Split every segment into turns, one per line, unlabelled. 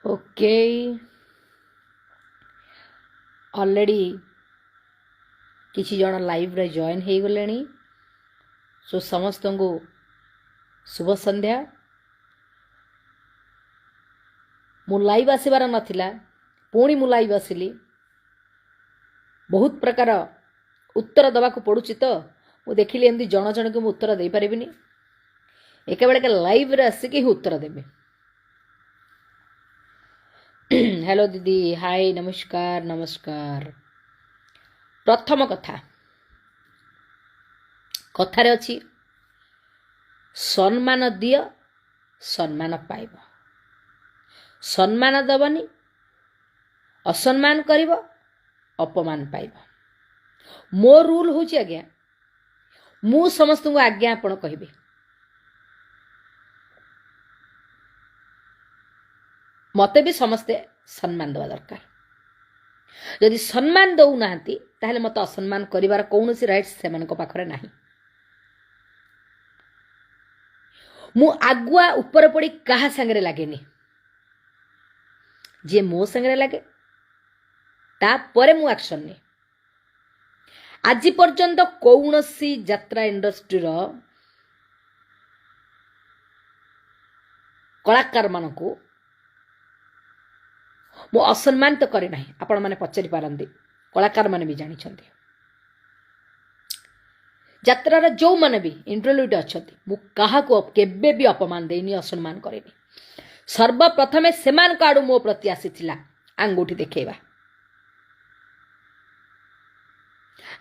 Okay, already କିଛି ଜଣ ଲାଇଭ୍ରେ join ହେଇଗଲେଣି। ସୋ ସମସ୍ତଙ୍କୁ ଶୁଭ ସନ୍ଧ୍ୟା। ମୁଁ ଲାଇଭ୍ ଆସିବାର ନଥିଲା, ପୁଣି ମୁଁ ଲାଇଭ୍ ଆସିଲି। ବହୁତ ପ୍ରକାର ଉତ୍ତର ଦେବାକୁ ପଡ଼ୁଛି ତ ମୁଁ ଦେଖିଲି ଏମିତି ଜଣ ଜଣକୁ ମୁଁ ଉତ୍ତର ଦେଇପାରିବିନି, ଏକାବେଳକେ ଲାଇଭ୍ରେ ଆସିକି ହିଁ ଉତ୍ତର ଦେବି। ହ୍ୟାଲୋ ଦିଦି, ହାଇ, ନମସ୍କାର। ନମସ୍କାର। ପ୍ରଥମ କଥା, କଥାରେ ଅଛି ସମ୍ମାନ ଦିଅ ସମ୍ମାନ ପାଇବ, ସମ୍ମାନ ଦେବନି ଅସମ୍ମାନ କରିବ ଅପମାନ ପାଇବ। ମୋ ରୁଲ୍ ହେଉଛି ଆଜ୍ଞା, ମୁଁ ସମସ୍ତଙ୍କୁ ଆଜ୍ଞା ଆପଣ କହିବି। ମୋତେ ବି ସମସ୍ତେ ସମ୍ମାନ ଦେବା ଦରକାର। ଯଦି ସମ୍ମାନ ଦେଉନାହାନ୍ତି ତାହେଲେ ମୋତେ ଅସମ୍ମାନ କରିବାର କୌଣସି ରାଇଟ୍ସ ସେମାନଙ୍କ ପାଖରେ ନାହିଁ। ମୁଁ ଆଗୁଆ ଉପରେ ପଡ଼ି କାହା ସାଙ୍ଗରେ ଲାଗେନି, ଯିଏ ମୋ ସାଙ୍ଗରେ ଲାଗେ ତାପରେ ମୁଁ ଆକ୍ସନ୍ ନିଏ। ଆଜି ପର୍ଯ୍ୟନ୍ତ କୌଣସି ଯାତ୍ରା ଇଣ୍ଡଷ୍ଟ୍ରିର କଳାକାରମାନଙ୍କୁ ମୁଁ ଅସମ୍ମାନିତ କରେ ନାହିଁ। ଆପଣମାନେ ପଚାରି ପାରନ୍ତି, କଳାକାରମାନେ ବି ଜାଣିଛନ୍ତି। ଯାତ୍ରାର ଯେଉଁମାନେ ବି ଇଣ୍ଟରଲ୍ୟୁଟ୍ ଅଛନ୍ତି, ମୁଁ କାହାକୁ କେବେ ବି ଅପମାନ ଦେଇନି, ଅସମ୍ମାନ କରିନି। ସର୍ବପ୍ରଥମେ ସେମାନଙ୍କ ଆଡ଼ୁ ମୋ ପ୍ରତି ଆସିଥିଲା ଆଙ୍ଗୁଠି ଦେଖେଇବା।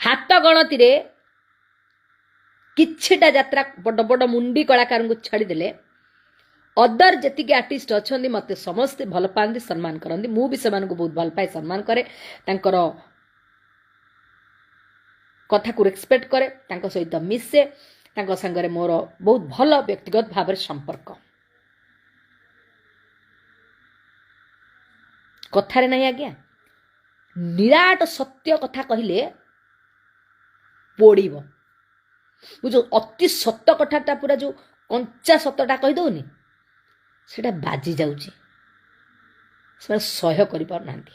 ହାତ ଗଣତିରେ କିଛିଟା ଯାତ୍ରା ବଡ଼ ବଡ଼ ମୁଣ୍ଡି କଳାକାରଙ୍କୁ ଛାଡ଼ିଦେଲେ ଅଦର ଯେତିକି ଆର୍ଟିଷ୍ଟ ଅଛନ୍ତି ମୋତେ ସମସ୍ତେ ଭଲ ପାଆନ୍ତି, ସମ୍ମାନ କରନ୍ତି। ମୁଁ ବି ସେମାନଙ୍କୁ ବହୁତ ଭଲ ପାଏ, ସମ୍ମାନ କରେ, ତାଙ୍କର କଥାକୁ ରେସ୍ପେକ୍ଟ କରେ, ତାଙ୍କ ସହିତ ମିଶେ, ତାଙ୍କ ସାଙ୍ଗରେ ମୋର ବହୁତ ଭଲ ବ୍ୟକ୍ତିଗତ ଭାବରେ ସମ୍ପର୍କ। କଥାରେ ନାହିଁ ଆଜ୍ଞା, ନିରାଟ ସତ୍ୟ କଥା କହିଲେ ପୋଡ଼ିବ। ମୁଁ ଯେଉଁ ଅତି ସତ କଥାଟା ପୁରା ଯେଉଁ କଞ୍ଚା ସତଟା କହିଦେଉନି, ସେଇଟା ବାଜି ଯାଉଛି, ସେମାନେ ସହ୍ୟ କରିପାରୁନାହାନ୍ତି।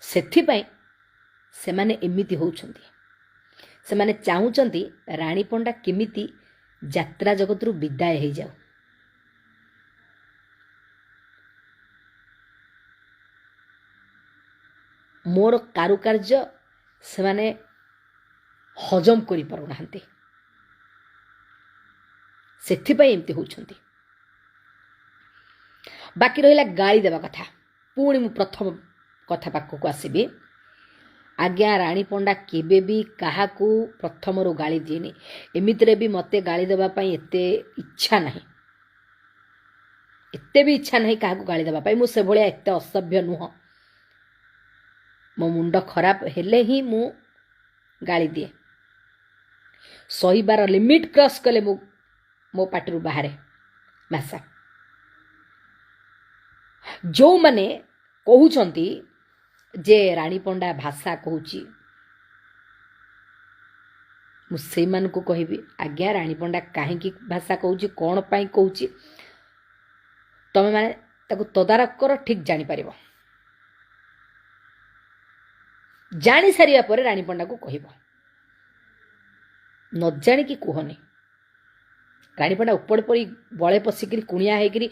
ସେଥିପାଇଁ ସେମାନେ ଏମିତି ହେଉଛନ୍ତି। ସେମାନେ ଚାହୁଁଛନ୍ତି ରାଣୀ ପଣ୍ଡା କେମିତି ଯାତ୍ରା ଜଗତରୁ ବିଦାୟ ହେଇଯାଉ। ମୋର କାରୁକାର୍ଯ୍ୟ ସେମାନେ ହଜମ କରିପାରୁନାହାନ୍ତି, ସେଥିପାଇଁ ଏମିତି ହେଉଛନ୍ତି। ବାକି ରହିଲା ଗାଳି ଦେବା କଥା, ପୁଣି ମୁଁ ପ୍ରଥମ କଥା ପାଖକୁ ଆସିବି। ଆଜ୍ଞା, ରାଣୀ ପଣ୍ଡା କେବେ ବି କାହାକୁ ପ୍ରଥମରୁ ଗାଳି ଦିଏନି। ଏମିତିରେ ବି ମୋତେ ଗାଳି ଦେବା ପାଇଁ ଏତେ ଇଚ୍ଛା ନାହିଁ, ଏତେ ବି ଇଚ୍ଛା ନାହିଁ କାହାକୁ ଗାଳି ଦେବା ପାଇଁ। ମୁଁ ସେଭଳିଆ ଏତେ ଅସଭ୍ୟ ନୁହଁ। ମୋ ମୁଣ୍ଡ ଖରାପ ହେଲେ ହିଁ ମୁଁ ଗାଳି ଦିଏ। ସହିବାର ଲିମିଟ୍ କ୍ରସ୍ କଲେ ମୁଁ ମୋ ପାଟିରୁ ବାହାରେ ଭାଷା। ଯେଉଁମାନେ କହୁଛନ୍ତି ଯେ ରାଣୀ ପଣ୍ଡା ଭାଷା କହୁଛି, ମୁଁ ସେଇମାନଙ୍କୁ କହିବି ଆଜ୍ଞା, ରାଣୀ ପଣ୍ଡା କାହିଁକି ଭାଷା କହୁଛି, କ'ଣ ପାଇଁ କହୁଛି, ତମେମାନେ ତାକୁ ତଦାରଖ କର, ଠିକ୍ ଜାଣିପାରିବ। ଜାଣି ସାରିବା ପରେ ରାଣୀ ପଣ୍ଡାକୁ କହିବ, ନ ଜାଣିକି କୁହନି। ରାଣୀ ପଣ୍ଡା ଉପରେ ପଡ଼ି ବଳେ ପଶିକିରି କୁଣିଆ ହେଇକିରି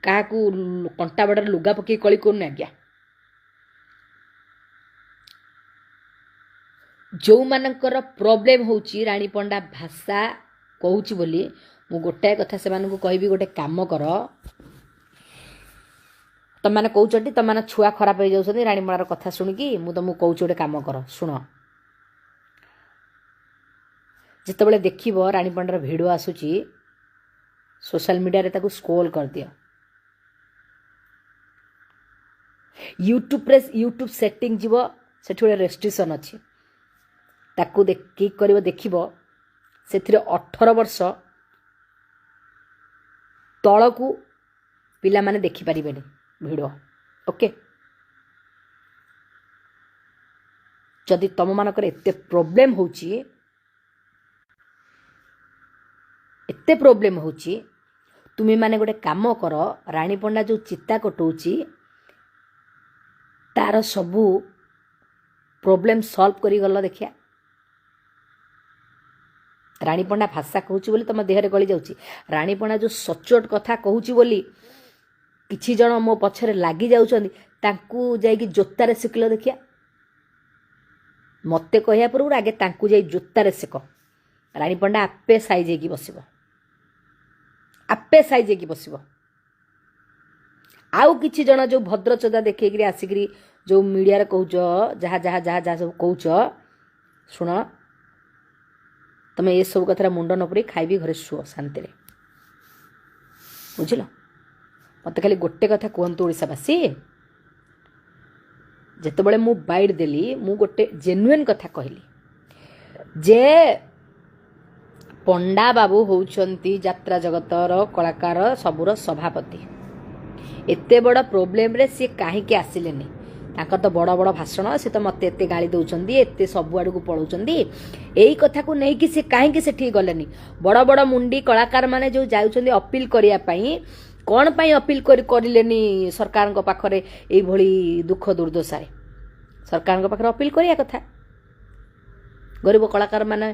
କାହାକୁ କଣ୍ଟା ବାଡ଼ରେ ଲୁଗା ପକେଇ କଳି କରୁନି ଆଜ୍ଞା। ଯେଉଁମାନଙ୍କର ପ୍ରୋବ୍ଲେମ୍ ହେଉଛି ରାଣୀ ପଣ୍ଡା ଭାଷା କହୁଛି ବୋଲି, ମୁଁ ଗୋଟାଏ କଥା ସେମାନଙ୍କୁ କହିବି, ଗୋଟେ କାମ କର। ତମେମାନେ କହୁଛନ୍ତି ତମମାନେ ଛୁଆ ଖରାପ ହେଇଯାଉଛନ୍ତି ରାଣୀ ପଣ୍ଡାର କଥା ଶୁଣିକି, ମୁଁ ତମକୁ କହୁଛି ଗୋଟେ କାମ କର, ଶୁଣ। ଯେତେବେଳେ ଦେଖିବ ରାଣୀ ପଣ୍ଡାର ଭିଡ଼ିଓ ଆସୁଛି ସୋସିଆଲ ମିଡ଼ିଆରେ, ତାକୁ ସ୍କ୍ରୋଲ୍ କରିଦିଅ। ୟୁଟ୍ୟୁବରେ ୟୁଟ୍ୟୁବ ସେଟିଂ ଯିବ, ସେଠି ଗୋଟେ ରେଷ୍ଟ୍ରିକ୍ସନ୍ ଅଛି, ତାକୁ କ୍ଲିକ୍ କରିବ, ଦେଖିବ ସେଥିରେ 18 ବର୍ଷ ତଳକୁ ପିଲାମାନେ ଦେଖିପାରିବେନି ଭିଡ଼ିଓ। ଓକେ, ଯଦି ତମମାନଙ୍କର ଏତେ ପ୍ରୋବ୍ଲେମ୍ ହେଉଛି, ଏତେ ପ୍ରୋବ୍ଲେମ୍ ହେଉଛି, ତୁମେମାନେ ଗୋଟେ କାମ କର, ରାଣୀ ପଣ୍ଡା ଯେଉଁ ଚିତା କଟଉଛି ତାର ସବୁ ପ୍ରୋବ୍ଲେମ୍ ସଲ୍ଭ କରିଗଲ ଦେଖିଆ। ରାଣୀ ପଣ୍ଡା ଭାଷା କହୁଛି ବୋଲି ତୁମ ଦେହରେ ଗଳି ଯାଉଛି। ରାଣୀ ପଣ୍ଡା ଯେଉଁ ସଚୋଟ କଥା କହୁଛି ବୋଲି କିଛି ଜଣ ମୋ ପଛରେ ଲାଗି ଯାଉଛନ୍ତି, ତାଙ୍କୁ ଯାଇକି ଜୋତାରେ ଶିଖିଲ ଦେଖିଆ। ମୋତେ କହିବା ପୂର୍ବରୁ ଆଗେ ତାଙ୍କୁ ଯାଇ ଜୋତାରେ ଶିଖ। ରାଣୀ ପଣ୍ଡା ଆପେ ସାଇଜ ହେଇକି ବସିବ, ଆପେ ସାଇଜ ହେଇକି ବସିବ। ଆଉ କିଛି ଜଣ ଯେଉଁ ଭଦ୍ରଚୋଦା ଦେଖେଇକିରି ଆସିକିରି ଯେଉଁ ମିଡ଼ିଆରେ କହୁଛ, ଯାହା ଯାହା ଯାହା ଯାହା ସବୁ କହୁଛ, ଶୁଣ, ତମେ ଏସବୁ କଥାରେ ମୁଣ୍ଡ ନ ପୁରେଇ ଖାଇବି ଘରେ ଶୁଅ ଶାନ୍ତିରେ, ବୁଝିଲ? ମୋତେ ଖାଲି ଗୋଟେ କଥା କୁହନ୍ତୁ ଓଡ଼ିଶାବାସୀ, ଯେତେବେଳେ ମୁଁ ବାଇଟ୍ ଦେଲି ମୁଁ ଗୋଟେ ଜେନୁଇନ୍ କଥା କହିଲି ଯେ ପଣ୍ଡା ବାବୁ ହେଉଛନ୍ତି ଯାତ୍ରା ଜଗତର କଳାକାର ସବୁର ସଭାପତି। ଏତେ ବଡ଼ ପ୍ରୋବ୍ଲେମରେ ସିଏ କାହିଁକି ଆସିଲେନି? ତାଙ୍କର ତ ବଡ଼ ବଡ଼ ଭାଷଣ, ସେ ତ ମୋତେ ଏତେ ଗାଳି ଦେଉଛନ୍ତି, ଏତେ ସବୁଆଡ଼କୁ ପଳାଉଛନ୍ତି, ଏଇ କଥାକୁ ନେଇକି ସେ କାହିଁକି ସେଠିକି ଗଲେନି? ବଡ଼ ବଡ଼ ମୁଣ୍ଡି କଳାକାରମାନେ ଯେଉଁ ଯାଉଛନ୍ତି ଅପିଲ କରିବା ପାଇଁ, କ'ଣ ପାଇଁ ଅପିଲ କରିଲେନି ସରକାରଙ୍କ ପାଖରେ? ଏଇଭଳି ଦୁଃଖ ଦୁର୍ଦ୍ଦଶାରେ ସରକାରଙ୍କ ପାଖରେ ଅପିଲ କରିବା କଥା। ଗରିବ କଳାକାରମାନେ,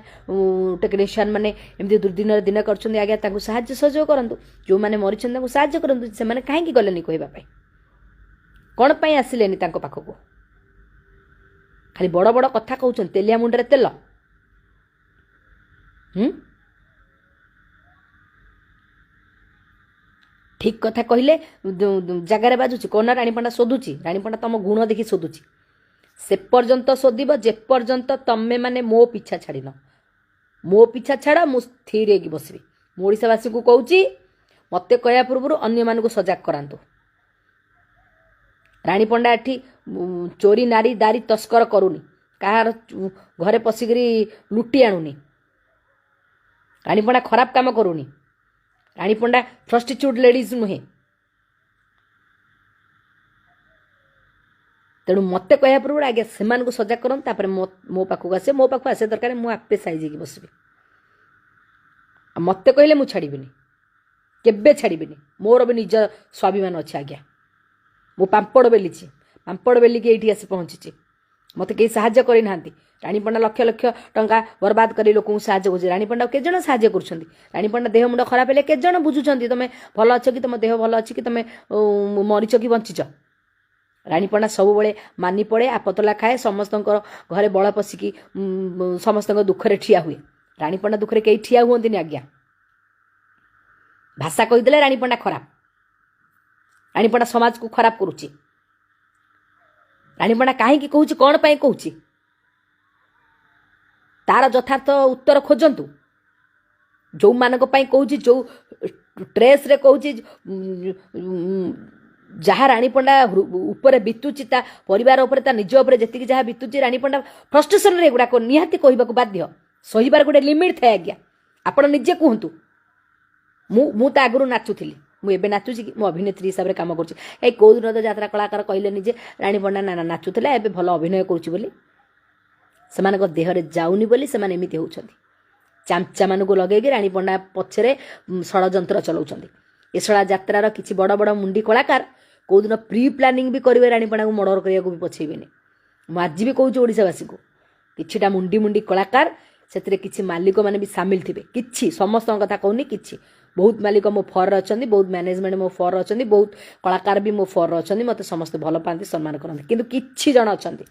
ଟେକ୍ନିସିଆନ୍ ମାନେ ଏମିତି ଦୁର୍ଦିନରେ ଦିନ କରୁଛନ୍ତି, ଆଜ୍ଞା ତାଙ୍କୁ ସାହାଯ୍ୟ ସହଯୋଗ କରନ୍ତୁ। ଯେଉଁମାନେ ମରିଛନ୍ତି ତାଙ୍କୁ ସାହାଯ୍ୟ କରନ୍ତୁ। ସେମାନେ କାହିଁକି ଗଲେନି କହିବା ପାଇଁ? କ'ଣ ପାଇଁ ଆସିଲେନି ତାଙ୍କ ପାଖକୁ? ଖାଲି ବଡ଼ ବଡ଼ କଥା କହୁଛନ୍ତି, ତେଲିଆ ମୁଣ୍ଡରେ ତେଲ। ଠିକ୍ କଥା କହିଲେ ଜାଗାରେ ବାଜୁଛି। କ'ଣ ନା ରାଣୀ ପଣ୍ଡା ଶୋଧୁଛି, ରାଣୀ ପଣ୍ଡା ତମ ଗୁଣ ଦେଖି ଶୋଧୁଛି। ସେ ପର୍ଯ୍ୟନ୍ତ ଶୋଧିବ ଯେପର୍ଯ୍ୟନ୍ତ ତମେ ମାନେ ମୋ ପିଛା ଛାଡ଼ିନ। ମୋ ପିଛା ଛାଡ଼, ମୁଁ ସ୍ଥିର ହେଇକି ବସିବି। ମୁଁ ଓଡ଼ିଶାବାସୀଙ୍କୁ କହୁଛି, ମୋତେ କହିବା ପୂର୍ବରୁ ଅନ୍ୟମାନଙ୍କୁ ସଜାଗ କରାନ୍ତୁ। ରାଣୀ ପଣ୍ଡା ଏଠି ଚୋରି ନାରୀ ଦାରି ତସ୍କର କରୁନି, କାହାର ଘରେ ପଶିକିରି ଲୁଟି ଆଣୁନି। ରାଣୀ ପଣ୍ଡା ଖରାପ କାମ କରୁନି। ରାଣୀ ପଣ୍ଡା ପ୍ରଷ୍ଟିଚ୍ୟୁଟ୍ ଲେଡ଼ିଜ୍ ନୁହେଁ। ତେଣୁ ମୋତେ କହିବା ପୂର୍ବରୁ ଆଜ୍ଞା ସେମାନଙ୍କୁ ସଜାଗ କରନ୍ତୁ, ତାପରେ ମୋ ପାଖକୁ ଆସେ। ମୋ ପାଖକୁ ଆସିବା ଦରକାର, ମୁଁ ଆପେ ସାଇଜ ହେଇକି ବସିବି। ଆଉ ମୋତେ କହିଲେ ମୁଁ ଛାଡ଼ିବିନି, କେବେ ଛାଡ଼ିବିନି। ମୋର ବି ନିଜ ସ୍ୱାଭିମାନ ଅଛି ଆଜ୍ଞା। ମୁଁ ପାମ୍ପଡ଼ ବେଲିଛି, ପାମ୍ପଡ଼ ବେଲିକି ଏଇଠି ଆସି ପହଞ୍ଚିଛି। ମୋତେ କେହି ସାହାଯ୍ୟ କରିନାହାନ୍ତି। ରାଣୀ ପଣ୍ଡା ଲକ୍ଷ ଲକ୍ଷ ଟଙ୍କା ବର୍ବାଦ କରି ଲୋକଙ୍କୁ ସାହାଯ୍ୟ କରୁଛି। ରାଣୀ ପଣ୍ଡାକୁ କେତେ ଜଣ ସାହାଯ୍ୟ କରୁଛନ୍ତି? ରାଣୀ ପଣ୍ଡା ଦେହ ମୁଣ୍ଡ ଖରାପ ହେଲେ କେତେ ଜଣ ବୁଝୁଛନ୍ତି ତମେ ଭଲ ଅଛ କି, ତମ ଦେହ ଭଲ ଅଛି କି, ତମେ ମରିଛ କି ବଞ୍ଚିଛ? ରାଣୀ ପଣ୍ଡା ସବୁବେଳେ ମାନି ପଡ଼େ, ଆପତଲା ଖାଏ, ସମସ୍ତଙ୍କର ଘରେ ବଳ ପଶିକି ସମସ୍ତଙ୍କ ଦୁଃଖରେ ଠିଆ ହୁଏ। ରାଣୀ ପଣ୍ଡା ଦୁଃଖରେ କେହି ଠିଆ ହୁଅନ୍ତିନି ଆଜ୍ଞା। ଭାଷା କହିଦେଲେ ରାଣୀ ପଣ୍ଡା ଖରାପ, ରାଣୀ ପଣ୍ଡା ସମାଜକୁ ଖରାପ କରୁଛି। ରାଣୀ ପଣ୍ଡା କାହିଁକି କହୁଛି, କ'ଣ ପାଇଁ କହୁଛି, ତାର ଯଥାର୍ଥ ଉତ୍ତର ଖୋଜନ୍ତୁ। ଯେଉଁମାନଙ୍କ ପାଇଁ କହୁଛି, ଯେଉଁ ଟ୍ରେସ୍ରେ କହୁଛି, ଯାହା ରାଣୀ ପଣ୍ଡା ଉପରେ ବିତୁଛି, ତା ପରିବାର ଉପରେ, ତା ନିଜ ଉପରେ ଯେତିକି ଯାହା ବିତୁଛି, ରାଣୀ ପଣ୍ଡା ଫ୍ରଷ୍ଟ୍ରେସନରେ ଏଗୁଡ଼ାକ ନିହାତି କହିବାକୁ ବାଧ୍ୟ। ସହିବାର ଗୋଟେ ଲିମିଟ୍ ଥାଏ ଆଜ୍ଞା। ଆପଣ ନିଜେ କୁହନ୍ତୁ। ମୁଁ ତା ଆଗରୁ ନାଚୁଥିଲି, ମୁଁ ଏବେ ନାଚୁଛି କି? ମୁଁ ଅଭିନେତ୍ରୀ ହିସାବରେ କାମ କରୁଛି। ଏଇ କେଉଁ ଦିନ ତ ଯାତ୍ରା କଳାକାର କହିଲେନି ଯେ ରାଣୀ ପଣ୍ଡା ନା ନାଚୁଥିଲା, ଏବେ ଭଲ ଅଭିନୟ କରୁଛି ବୋଲି। ସେମାନଙ୍କ ଦେହରେ ଯାଉନି ବୋଲି ସେମାନେ ଏମିତି ହେଉଛନ୍ତି। ଚାମଚାମାନଙ୍କୁ ଲଗେଇକି ରାଣୀ ପଣ୍ଡା ପଛରେ ଷଡ଼ଯନ୍ତ୍ର ଚଲାଉଛନ୍ତି। ଏ ଶଳା ଯାତ୍ରାର କିଛି ବଡ଼ ବଡ଼ ମୁଣ୍ଡି କଳାକାର କେଉଁଦିନ ପ୍ରି ପ୍ଲାନିଂ ବି କରିବେ, ରାଣୀ ପଣ୍ଡାକୁ ମର୍ଡର କରିବାକୁ ବି ପଛେଇବେନି। ମୁଁ ଆଜି ବି କହୁଛି ଓଡ଼ିଶାବାସୀଙ୍କୁ, କିଛିଟା ମୁଣ୍ଡି ମୁଣ୍ଡି କଳାକାର, ସେଥିରେ କିଛି ମାଲିକମାନେ ବି ସାମିଲ ଥିବେ। କିଛି, ସମସ୍ତଙ୍କ କଥା କହୁନି, କିଛି ବହୁତ ମାଲିକ ମୋ ଫରରେ ଅଛନ୍ତି, ବହୁତ ମ୍ୟାନେଜମେଣ୍ଟ ମୋ ଫରରେ ଅଛନ୍ତି, ବହୁତ କଳାକାର ବି ମୋ ଫରରେ ଅଛନ୍ତି, ମୋତେ ସମସ୍ତେ ଭଲ ପାଆନ୍ତି, ସମ୍ମାନ କରନ୍ତି। କିନ୍ତୁ କିଛି ଜଣ ଅଛନ୍ତି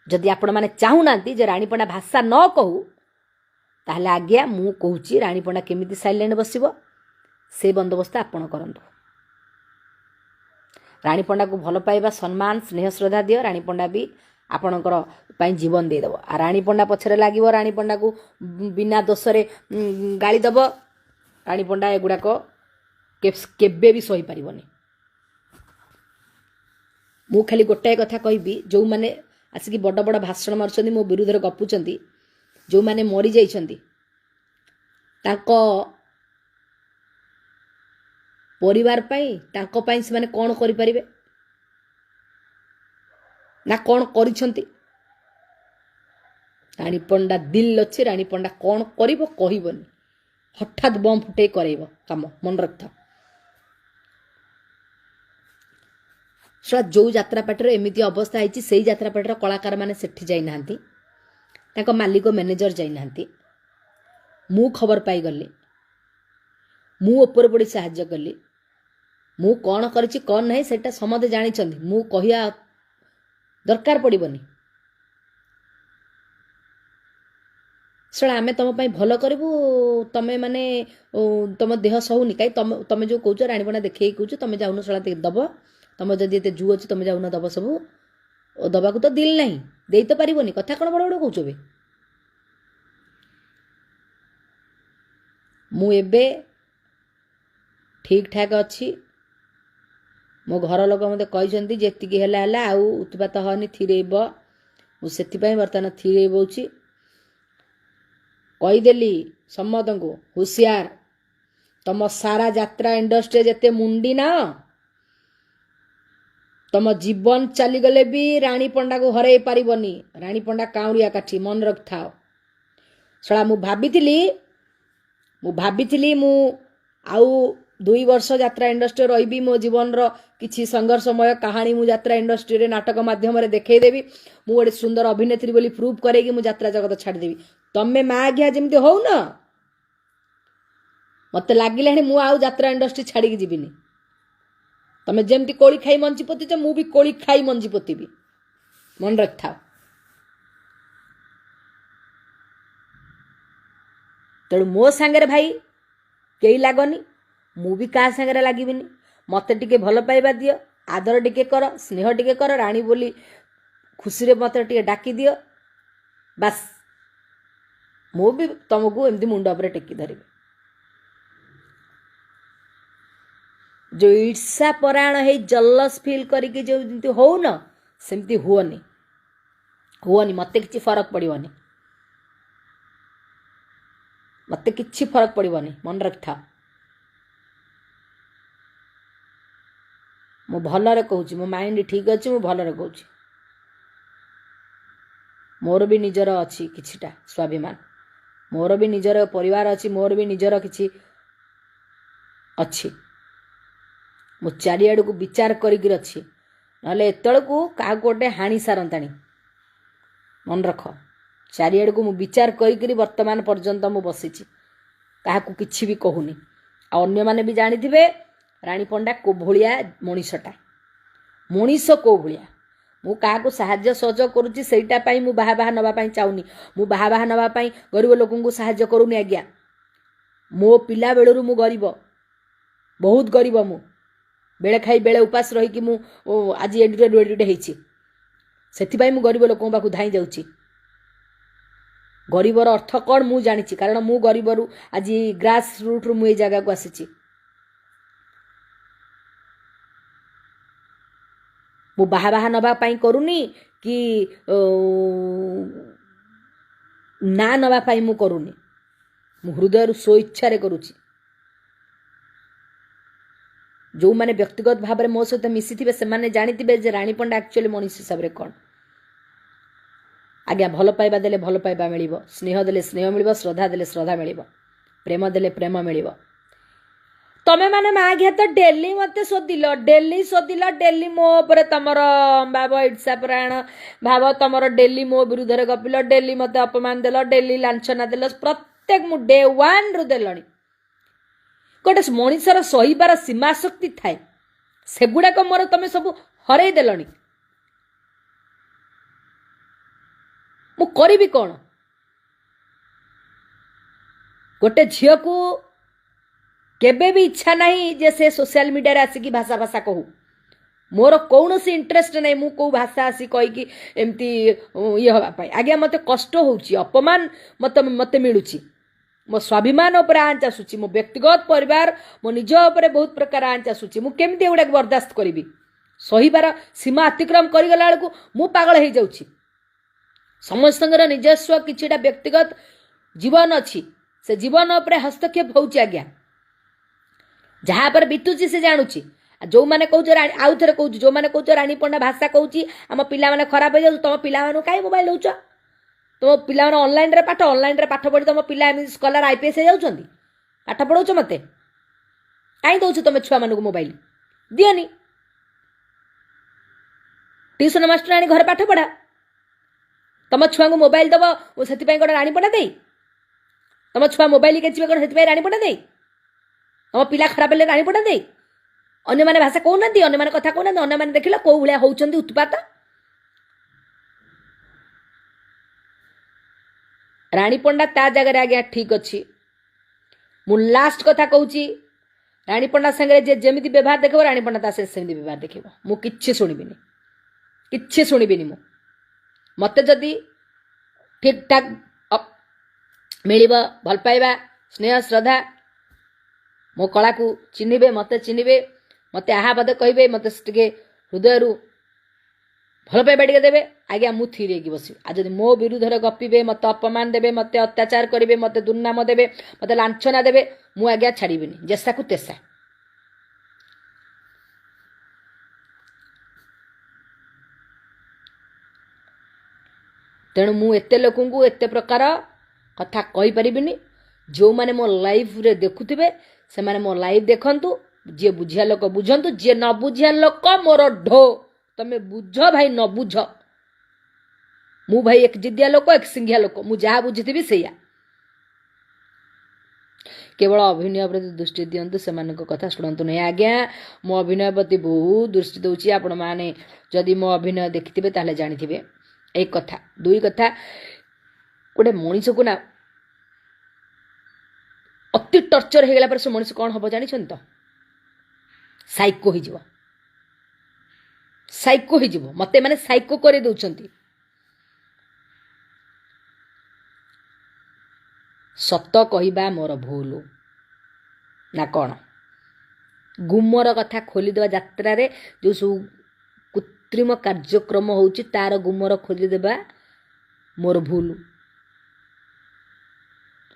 ଯଦି ଆପଣମାନେ ଚାହୁଁନାହାନ୍ତି ଯେ ରାଣୀ ପଣ୍ଡା ଭାଷା ନ କହୁ, ତାହେଲେ ଆଜ୍ଞା ମୁଁ କହୁଛି ରାଣୀ ପଣ୍ଡା କେମିତି ସାଇଲେଣ୍ଟ ବସିବ ସେ ବନ୍ଦୋବସ୍ତ ଆପଣ କରନ୍ତୁ। ରାଣୀ ପଣ୍ଡାକୁ ଭଲ ପାଇବା, ସମ୍ମାନ, ସ୍ନେହ, ଶ୍ରଦ୍ଧା ଦିଅ, ରାଣୀ ପଣ୍ଡା ବି ଆପଣଙ୍କର ପାଇଁ ଜୀବନ ଦେଇଦେବ। ଆଉ ରାଣୀ ପଣ୍ଡା ପଛରେ ଲାଗିବ, ରାଣୀ ପଣ୍ଡାକୁ ବିନା ଦୋଷରେ ଗାଳି ଦେବ, ରାଣୀ ପଣ୍ଡା ଏଗୁଡ଼ାକ କେବେ ବି ସହିପାରିବନି। ମୁଁ ଖାଲି ଗୋଟାଏ କଥା କହିବି, ଯେଉଁମାନେ ଆସିକି ବଡ଼ ବଡ଼ ଭାଷଣ ମାରୁଛନ୍ତି, ମୋ ବିରୁଦ୍ଧରେ ଗପୁଛନ୍ତି, ଯେଉଁମାନେ ମରିଯାଇଛନ୍ତି ତାଙ୍କ ପରିବାର ପାଇଁ, ତାଙ୍କ ପାଇଁ ସେମାନେ କ'ଣ କରିପାରିବେ ନା କ'ଣ କରିଛନ୍ତି? ରାଣୀ ପଣ୍ଡା ଦିଲ୍ ଅଛି, ରାଣୀ ପଣ୍ଡା କ'ଣ କରିବ କହିବନି, ହଠାତ୍ ବମ୍ ଫୁଟେଇ କରେଇବ କାମ, ମନେ ରଖିଥାଅ। ଶଳା ଯେଉଁ ଯାତ୍ରା ପାର୍ଟିର ଏମିତି ଅବସ୍ଥା ହେଇଛି, ସେଇ ଯାତ୍ରା ପାର୍ଟିର କଳାକାରମାନେ ସେଠି ଯାଇନାହାନ୍ତି, ତାଙ୍କ ମାଲିକ ମ୍ୟାନେଜର ଯାଇନାହାନ୍ତି। ମୁଁ ଖବର ପାଇଗଲି, ମୁଁ ଉପରେ ପଡ଼ି ସାହାଯ୍ୟ କଲି। ମୁଁ କ'ଣ କରିଛି କ'ଣ ନାହିଁ ସେଇଟା ସମସ୍ତେ ଜାଣିଛନ୍ତି, ମୁଁ କହିବା ଦରକାର ପଡ଼ିବନି। ଶଳା ଆମେ ତମ ପାଇଁ ଭଲ କରିବୁ, ତମେ ମାନେ ତମ ଦେହ ସହୁନି କାଇଁ? ତମେ ଯେଉଁ କହୁଛ ରାଣୀପଣ୍ଡା ଦେଖେଇକି କହୁଛ, ତମେ ଯାଉନ ଶଳା ଦବ, ତମ ଯଦି ଏତେ ଜୁ ଅଛି ତମେ ଯାଉନ ଦବ ସବୁ। ଦବାକୁ ତ ଦିଲ୍ ନାହିଁ, ଦେଇ ତ ପାରିବନି, କଥା କ'ଣ ବଡ଼ ବଡ଼ କହୁଛ ବେ? ମୁଁ ଏବେ ଠିକ୍ ଠାକ୍ ଅଛି। ମୋ ଘର ଲୋକ ମୋତେ କହିଛନ୍ତି ଯେତିକି ହେଲା ହେଲା, ଆଉ ଉତ୍ପାତ ହନି, ଥିରେଇବ। ମୁଁ ସେଥିପାଇଁ ବର୍ତ୍ତମାନ ଥିରେଇ ବଉଛି। କହିଦେଲି ସମସ୍ତଙ୍କୁ ହୁସିଆର, ତମ ସାରା ଯାତ୍ରା ଇଣ୍ଡଷ୍ଟ୍ରିରେ ଯେତେ ମୁଣ୍ଡି ନା, ତମ ଜୀବନ ଚାଲିଗଲେ ବି ରାଣୀ ପଣ୍ଡାକୁ ହରେଇ ପାରିବନି। ରାଣୀ ପଣ୍ଡା କାଉଁରିଆ କାଠି, ମନେ ରଖିଥାଅ। ଶଳା ମୁଁ ଭାବିଥିଲି ମୁଁ ଆଉ 2 ବର୍ଷ ଯାତ୍ରା ଇଣ୍ଡଷ୍ଟ୍ରିରେ ରହିବି, ମୋ ଜୀବନର କିଛି ସଂଘର୍ଷମୟ କାହାଣୀ ମୁଁ ଯାତ୍ରା ଇଣ୍ଡଷ୍ଟ୍ରିରେ ନାଟକ ମାଧ୍ୟମରେ ଦେଖେଇଦେବି, ମୁଁ ଗୋଟେ ସୁନ୍ଦର ଅଭିନେତ୍ରୀ ବୋଲି ପ୍ରୁଭ୍ କରେଇକି ମୁଁ ଯାତ୍ରା ଜଗତ ଛାଡ଼ିଦେବି। ତମେ ମା ଘିଆ ଯେମିତି ହଉନ, ମତେ ଲାଗିଲାଣି ମୁଁ ଆଉ ଯାତ୍ରା ଇଣ୍ଡଷ୍ଟ୍ରି ଛାଡ଼ିକି ଯିବିନି। ତମେ ଯେମିତି କୋଳି ଖାଇ ମଞ୍ଜି ପୋତିଛ, ମୁଁ ବି କୋଳି ଖାଇ ମଞ୍ଜି ପୋତିବି, ମନେ ରଖିଥାଅ। ତେଣୁ ମୋ ସାଙ୍ଗରେ ଭାଇ କେହି ଲାଗନି, ମୁଁ ବି କାହା ସାଙ୍ଗରେ ଲାଗିବିନି। ମୋତେ ଟିକେ ଭଲ ପାଇବା ଦିଅ, ଆଦର ଟିକେ କର, ସ୍ନେହ ଟିକେ କର, ରାଣୀ ବୋଲି ଖୁସିରେ ମୋତେ ଟିକେ ଡାକି ଦିଅ, ବାସ୍ ମୁଁ ବି ତମକୁ ଏମିତି ମୁଣ୍ଡ ଉପରେ ଟେକି ଧରିବି। ଯେଉଁ ଈର୍ଷା ପରାୟଣ ହେଇ ଜଲସ୍ ଫିଲ୍ କରିକି ଯେଉଁ ଯେମିତି ହଉନ, ସେମିତି ହୁଅନି, ହୁଅନି। ମୋତେ କିଛି ଫରକ ପଡ଼ିବନି, ମୋତେ କିଛି ଫରକ ପଡ଼ିବନି, ମନେ ରଖିଥାଅ। ମୁଁ ଭଲରେ କହୁଛି, ମୋ ମାଇଣ୍ଡ ଠିକ୍ ଅଛି, ମୁଁ ଭଲରେ କହୁଛି। ମୋର ବି ନିଜର ଅଛି କିଛିଟା ସ୍ୱାଭିମାନ, ମୋର ବି ନିଜର ପରିବାର ଅଛି, ମୋର ବି ନିଜର କିଛି ଅଛି। ମୁଁ ଚାରିଆଡ଼କୁ ବିଚାର କରିକି ଅଛି, ନହେଲେ ଏତେବେଳକୁ କାହାକୁ ଗୋଟେ ହାଣି ସାରନ୍ତାଣି। ମନେ ରଖ, ଚାରିଆଡ଼କୁ ମୁଁ ବିଚାର କରିକିରି ବର୍ତ୍ତମାନ ପର୍ଯ୍ୟନ୍ତ ମୁଁ ବସିଛି, କାହାକୁ କିଛି ବି କହୁନି। ଆଉ ଅନ୍ୟମାନେ ବି ଜାଣିଥିବେ ରାଣୀ ପଣ୍ଡା କୋଉ ଭଳିଆ ମଣିଷଟା, ମଣିଷ କୋଉ ଭଳିଆ। ମୁଁ କାହାକୁ ସାହାଯ୍ୟ ସହଯୋଗ କରୁଛି ସେଇଟା ପାଇଁ ମୁଁ ବାହା ବାହା ନେବା ପାଇଁ ଚାହୁଁନି। ମୁଁ ବାହା ବାହା ନେବା ପାଇଁ ଗରିବ ଲୋକଙ୍କୁ ସାହାଯ୍ୟ କରୁନି ଆଜ୍ଞା। ମୋ ପିଲାବେଳରୁ ମୁଁ ଗରିବ, ବହୁତ ଗରିବ। ମୁଁ ବେଳେ ଖାଇ ବେଳେ ଉପାସ ରହିକି ମୁଁ ଆଜି ଏଡ଼ିଟେ ଏଡ଼ିଟେ ହେଇଛି, ସେଥିପାଇଁ ମୁଁ ଗରିବ ଲୋକଙ୍କ ପାଖକୁ ଧାଇଁ ଯାଉଛି। ଗରିବର ଅର୍ଥ କ'ଣ ମୁଁ ଜାଣିଛି, କାରଣ ମୁଁ ଗରିବରୁ ଆଜି ଗ୍ରାସ୍ ରୁଟ୍ରୁ ମୁଁ ଏଇ ଜାଗାକୁ ଆସିଛି। ମୁଁ ବାହା ବାହା ନେବା ପାଇଁ କରୁନି କି ନା ନେବା ପାଇଁ ମୁଁ କରୁନି, ମୁଁ ହୃଦୟରୁ ସ୍ୱଇଚ୍ଛାରେ କରୁଛି। ଯେଉଁମାନେ ବ୍ୟକ୍ତିଗତ ଭାବରେ ମୋ ସହିତ ମିଶିଥିବେ ସେମାନେ ଜାଣିଥିବେ ଯେ ରାଣୀ ପଣ୍ଡା ଆକ୍ଚୁଆଲି ମଣିଷ ହିସାବରେ କ'ଣ। ଆଜ୍ଞା, ଭଲ ପାଇବା ଦେଲେ ଭଲ ପାଇବା ମିଳିବ, ସ୍ନେହ ଦେଲେ ସ୍ନେହ ମିଳିବ, ଶ୍ରଦ୍ଧା ଦେଲେ ଶ୍ରଦ୍ଧା ମିଳିବ, ପ୍ରେମ ଦେଲେ ପ୍ରେମ ମିଳିବ। ତମେ ମାନେ ମା ଘିଆ ତ ଡେଲି ମୋତେ ଶୋଧିଲ, ଡେଲି ଶୋଧିଲ, ଡେଲି ମୋ ଉପରେ ତମର ଭାବ ଈର୍ଷା ପରାୟଣ ଭାବ, ତମର ଡେଲି ମୋ ବିରୁଦ୍ଧରେ ଗପିଲ, ଡେଲି ମୋତେ ଅପମାନ ଦେଲ, ଡେଲି ଲାଞ୍ଛନା ଦେଲ, ପ୍ରତ୍ୟେକ ମୁଁ ଡେ ୱାନ୍ରୁ ଦେଲଣି। ଗୋଟେ ମଣିଷର ସହିବାର ସୀମା ଶକ୍ତି ଥାଏ, ସେଗୁଡ଼ାକ ମୋର ତମେ ସବୁ ହରେଇ ଦେଲଣି। ମୁଁ କରିବି କ'ଣ? ଗୋଟେ ଝିଅକୁ କେବେ ବି ଇଚ୍ଛା ନାହିଁ ଯେ ସେ ସୋସିଆଲ ମିଡ଼ିଆରେ ଆସିକି ଭାଷା ଭାଷା କହୁ। ମୋର କୌଣସି ଇଣ୍ଟରେଷ୍ଟ ନାହିଁ ମୁଁ କେଉଁ ଭାଷା ଆସି କହିକି ଏମିତି ଇଏ ହେବା ପାଇଁ। ଆଜ୍ଞା ମୋତେ କଷ୍ଟ ହେଉଛି, ଅପମାନ ମୋତେ ମିଳୁଛି, ମୋ ସ୍ୱାଭିମାନ ଉପରେ ଆଞ୍ଚ ଆସୁଛି, ମୋ ବ୍ୟକ୍ତିଗତ ପରିବାର ମୋ ନିଜ ଉପରେ ବହୁତ ପ୍ରକାର ଆଞ୍ଚ ଆସୁଛି। ମୁଁ କେମିତି ଏଗୁଡ଼ାକୁ ବରଦାସ୍ତ କରିବି? ସହିବାର ସୀମା ଅତିକ୍ରମ କରିଗଲା ବେଳକୁ ମୁଁ ପାଗଳ ହେଇଯାଉଛି। ସମସ୍ତଙ୍କର ନିଜସ୍ୱ କିଛିଟା ବ୍ୟକ୍ତିଗତ ଜୀବନ ଅଛି, ସେ ଜୀବନ ଉପରେ ହସ୍ତକ୍ଷେପ ହେଉଛି ଆଜ୍ଞା। ଯାହା ଉପରେ ବିତୁଛି ସେ ଜାଣୁଛି। ଯେଉଁମାନେ କହୁଛ ରାଣୀ, ଆଉ ଥରେ କହୁଛି, ଯେଉଁମାନେ କହୁଛ ରାଣୀ ପଣ୍ଡା ଭାଷା କହୁଛି ଆମ ପିଲାମାନେ ଖରାପ ହେଇଯାଉଛି, ତମ ପିଲାମାନଙ୍କୁ କାହିଁ ମୋବାଇଲ ଦେଉଛ? ତୁମ ପିଲାମାନେ ଅନଲାଇନ୍ରେ ପାଠ, ଅନଲାଇନ୍ରେ ପାଠ ପଢ଼ି ତୁମ ପିଲା ଏମିତି ସ୍କଲାର IPS ହେଇଯାଉଛନ୍ତି। ପାଠ ପଢ଼ଉଛ ମୋତେ? କାହିଁ ଦେଉଛ ତମେ ଛୁଆମାନଙ୍କୁ ମୋବାଇଲ? ଦିଅନି, ଟ୍ୟୁସନ ମାଷ୍ଟର ଆଣି ଘରେ ପାଠ ପଢ଼ା। ତମ ଛୁଆଙ୍କୁ ମୋବାଇଲ ଦେବ ସେଥିପାଇଁ କ'ଣ ରାଣୀ ପଣ୍ଡା ଦେଇ? ତମ ଛୁଆ ମୋବାଇଲ କେଚିବେ କ'ଣ ସେଥିପାଇଁ ରାଣୀ ପଣ୍ଡା ଦେଇ? ତମ ପିଲା ଖରାପ ହେଲେ ରାଣୀ ପଣ୍ଡା ଦେଇ? ଅନ୍ୟମାନେ ଭାଷା କହୁନାହାନ୍ତି, ଅନ୍ୟମାନେ କଥା କହୁନାହାନ୍ତି, ଅନ୍ୟମାନେ ଦେଖିଲ କୋଉ ଭଳିଆ ହଉଛନ୍ତି ଉତ୍ପାତ। ରାଣୀ ପଣ୍ଡା ତା ଜାଗାରେ ଆଜ୍ଞା ଠିକ୍ ଅଛି। ମୁଁ ଲାଷ୍ଟ କଥା କହୁଛି, ରାଣୀ ପଣ୍ଡା ସାଙ୍ଗରେ ଯିଏ ଯେମିତି ବ୍ୟବହାର ଦେଖିବ, ରାଣୀ ପଣ୍ଡା ତା ସେମିତି ବ୍ୟବହାର ଦେଖିବ। ମୁଁ କିଛି ଶୁଣିବିନି, କିଛି ଶୁଣିବିନି ମୁଁ। ମୋତେ ଯଦି ଠିକ୍ ଠାକ୍ ମିଳିବ ଭଲ ପାଇବା, ସ୍ନେହ ଶ୍ରଦ୍ଧା, ମୋ କଳାକୁ ଚିହ୍ନିବେ, ମୋତେ ଚିହ୍ନିବେ, ମୋତେ ଆହା ପଦେ କହିବେ, ମୋତେ ଟିକେ ହୃଦୟରୁ ଭଲ ପାଇବା ଟିକେ ଦେବେ ଆଜ୍ଞା, ମୁଁ ଥିରି ହେଇକି ବସିବି। ଆଉ ଯଦି ମୋ ବିରୁଦ୍ଧରେ ଗପିବେ, ମୋତେ ଅପମାନ ଦେବେ, ମୋତେ ଅତ୍ୟାଚାର କରିବେ, ମୋତେ ଦୁର୍ନାମ ଦେବେ, ମୋତେ ଲାଞ୍ଛନା ଦେବେ, ମୁଁ ଆଜ୍ଞା ଛାଡ଼ିବିନି, ଯେସାକୁ ତେସା। ତେଣୁ ମୁଁ ଏତେ ଲୋକଙ୍କୁ ଏତେ ପ୍ରକାର କଥା କହିପାରିବିନି। ଯେଉଁମାନେ ମୋ ଲାଇଭ୍ରେ ଦେଖୁଥିବେ ସେମାନେ ମୋ ଲାଇଭ୍ ଦେଖନ୍ତୁ, ଯିଏ ବୁଝିବା ଲୋକ ବୁଝନ୍ତୁ, ଯିଏ ନ ବୁଝିବା ଲୋକ ମୋର ଢୋ, ତମେ ବୁଝ ଭାଇ ନ ବୁଝ। ମୁଁ ଭାଇ ଏକ ଜିଦିଆ ଲୋକ, ଏକ ସିଂଘିଆ ଲୋକ, ମୁଁ ଯାହା ବୁଝିଥିବି ସେଇଆ। କେବଳ ଅଭିନୟ ପ୍ରତି ଦୃଷ୍ଟି ଦିଅନ୍ତୁ, ସେମାନଙ୍କ କଥା ଶୁଣନ୍ତୁ ନାହିଁ। ଆଜ୍ଞା ମୁଁ ଅଭିନୟ ପ୍ରତି ବହୁତ ଦୃଷ୍ଟି ଦେଉଛି। ଆପଣମାନେ ଯଦି ମୋ ଅଭିନୟ ଦେଖିଥିବେ ତାହେଲେ ଜାଣିଥିବେ। ଏକ କଥା। ଦୁଇ କଥା, ଗୋଟେ ମଣିଷକୁ ନା ଅତି ଟର୍ଚର ହେଇଗଲା ପରେ ସେ ମଣିଷ କ'ଣ ହବ ଜାଣିଛନ୍ତି ତ? ସାଇକୋ ହେଇଯିବ, ସାଇକୋ ହେଇଯିବ। ମୋତେ ମାନେ ସାଇକୋ କରେଇ ଦେଉଛନ୍ତି। ସତ କହିବା ମୋର ଭୁଲ ନା କ'ଣ? ଗୁମର କଥା ଖୋଲିଦେବା, ଯାତ୍ରାରେ ଯେଉଁ ସବୁ କୃତ୍ରିମ କାର୍ଯ୍ୟକ୍ରମ ହେଉଛି ତାର ଗୁମର ଖୋଲିଦେବା ମୋର ଭୁଲ।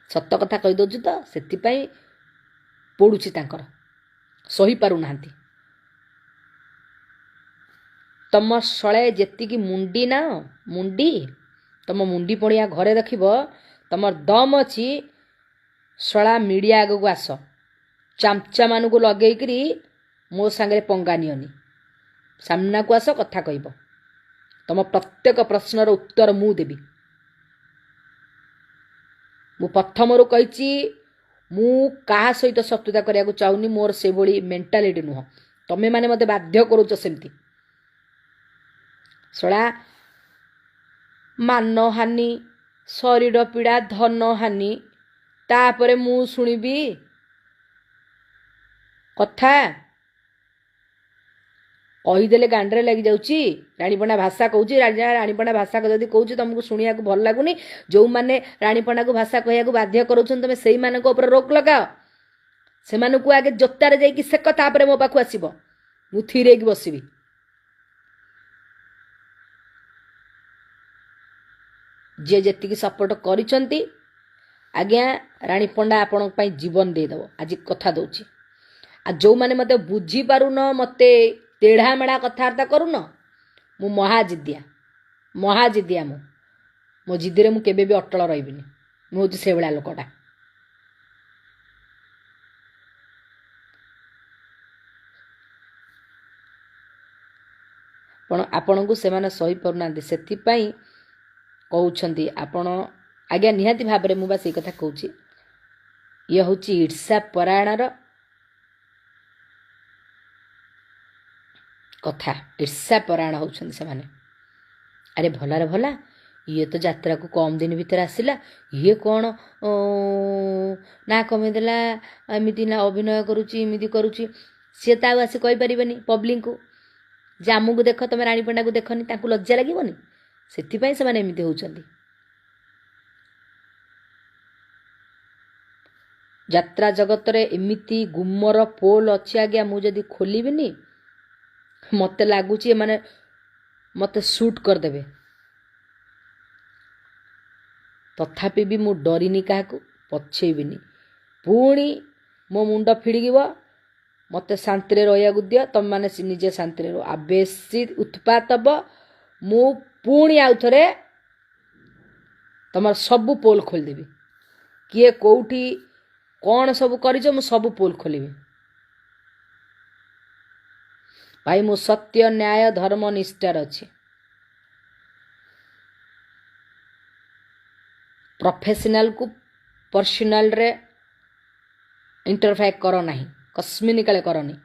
ସତ କଥା କହିଦେଉଛି ତ ସେଥିପାଇଁ ପୋଡ଼ୁଛି ତାଙ୍କର, ସହିପାରୁନାହାନ୍ତି। ତମ ଶଳେ ଯେତିକି ମୁଣ୍ଡି ନା ମୁଣ୍ଡି, ତମ ମୁଣ୍ଡି ପଣିଆ ଘରେ ରଖିବ, ତମର ଦମ୍ ଅଛି ଶଳା ମିଡ଼ିଆ ଆଗକୁ ଆସ, ଚାମଚାମାନଙ୍କୁ ଲଗେଇକିରି ମୋ ସାଙ୍ଗରେ ପଙ୍ଗା ନିଅନି, ସାମ୍ନାକୁ ଆସ, କଥା କହିବ। ତମ ପ୍ରତ୍ୟେକ ପ୍ରଶ୍ନର ଉତ୍ତର ମୁଁ ଦେବି। ମୁଁ ପ୍ରଥମରୁ କହିଛି ମୁଁ କାହା ସହିତ ଶତ୍ରୁତା କରିବାକୁ ଚାହୁଁନି, ମୋର ସେଭଳି ମେଣ୍ଟାଲିଟି ନୁହଁ। ତମେମାନେ ମୋତେ ବାଧ୍ୟ କରୁଛ ସେମିତି। ଶଳା ମାନହାନି, ଶରୀର ପୀଡ଼ା, ଧନହାନି, ତାପରେ ମୁଁ ଶୁଣିବି କଥା? କହିଦେଲେ ଗାଣ୍ଡରେ ଲାଗିଯାଉଛି। ରାଣୀପଣ୍ଡା ଭାଷା କହୁଛି, ରାଣୀପଣ୍ଡା ଭାଷା ଯଦି କହୁଛି ତମକୁ ଶୁଣିବାକୁ ଭଲ ଲାଗୁନି। ଯେଉଁମାନେ ରାଣୀପଣ୍ଡାକୁ ଭାଷା କହିବାକୁ ବାଧ୍ୟ କରୁଛନ୍ତି ତମେ ସେଇମାନଙ୍କ ଉପରେ ରୋକ ଲଗାଅ। ସେମାନଙ୍କୁ ଆଗେ ଜୋତାରେ ଯାଇକି ସେକ, ତାପରେ ମୋ ପାଖକୁ ଆସିବ, ମୁଁ ଥିରେଇକି ବସିବି। ଯିଏ ଯେତିକି ସପୋର୍ଟ କରିଛନ୍ତି ଆଜ୍ଞା, ରାଣୀ ପଣ୍ଡା ଆପଣଙ୍କ ପାଇଁ ଜୀବନ ଦେଇଦେବ, ଆଜି କଥା ଦେଉଛି। ଆଉ ଯେଉଁମାନେ ମୋତେ ବୁଝିପାରୁନ, ମୋତେ ତେଢ଼ା ମେଢ଼ା କଥାବାର୍ତ୍ତା କରୁନ, ମୁଁ ମହାଜିଦିଆ, ମହାଜିଦିଆ। ମୁଁ ମୋ ଜିଦିରେ ମୁଁ କେବେ ବି ଅଟଳ ରହିବିନି, ମୁଁ ହେଉଛି ସେଇଭଳିଆ ଲୋକଟା। ଆପଣଙ୍କୁ ସେମାନେ ସହିପାରୁନାହାନ୍ତି, ସେଥିପାଇଁ କହୁଛନ୍ତି ଆପଣ ଆଜ୍ଞା। ନିହାତି ଭାବରେ ମୁଁ ବା ସେଇ କଥା କହୁଛି। ଇଏ ହେଉଛି ଈର୍ଷା ପରାୟଣର କଥା, ଈର୍ଷା ପରାୟଣ ହେଉଛନ୍ତି ସେମାନେ। ଆରେ ଭଲାରେ ଭଲା, ଇଏ ତ ଯାତ୍ରାକୁ କମ୍ ଦିନ ଭିତରେ ଆସିଲା, ଇଏ କ'ଣ ନା କମେଇଦେଲା, ଏମିତି ନା ଅଭିନୟ କରୁଛି, ଏମିତି କରୁଛି। ସିଏ ତ ଆଉ ଆସି କହିପାରିବେନି ପବ୍ଲିକକୁ ଯେ ଆମକୁ ଦେଖ, ତମେ ରାଣୀ ପଣ୍ଡାକୁ ଦେଖନି, ତାଙ୍କୁ ଲଜ୍ଜା ଲାଗିବନି? ସେଥିପାଇଁ ସେମାନେ ଏମିତି ହେଉଛନ୍ତି। ଯାତ୍ରା ଜଗତରେ ଏମିତି ଗୁମର ପୋଲ ଅଛି ଆଜ୍ଞା, ମୁଁ ଯଦି ଖୋଲିବିନି ମୋତେ ଲାଗୁଛି ଏମାନେ ମୋତେ ସୁଟ୍ କରିଦେବେ। ତଥାପି ବି ମୁଁ ଡରିନି କାହାକୁ, ପଛେଇବିନି। ପୁଣି ମୋ ମୁଣ୍ଡ ଫିଡ଼ିକିବ, ମୋତେ ଶାନ୍ତିରେ ରହିବାକୁ ଦିଅ, ତମେମାନେ ନିଜେ ଶାନ୍ତିରେ ରୁହ। ଆଉ ବେଶୀ ଉତ୍ପାତ ହବ, ମୁଁ ପୁଣି ଆଉ ଥରେ ତମର ସବୁ ପୋଲ୍ ଖୋଲିଦେବି। କିଏ କେଉଁଠି କ'ଣ ସବୁ କରିଛ ମୁଁ ସବୁ ପୋଲ୍ ଖୋଲିବି। ଭାଇ ମୁଁ ସତ୍ୟ, ନ୍ୟାୟ, ଧର୍ମ, ନିଷ୍ଠାର ଅଛି। ପ୍ରଫେସନାଲକୁ ପର୍ସନାଲରେ ଇଣ୍ଟରଫେୟାର କର ନାହିଁ, କସ୍ମିନି କାଳେ କରନି।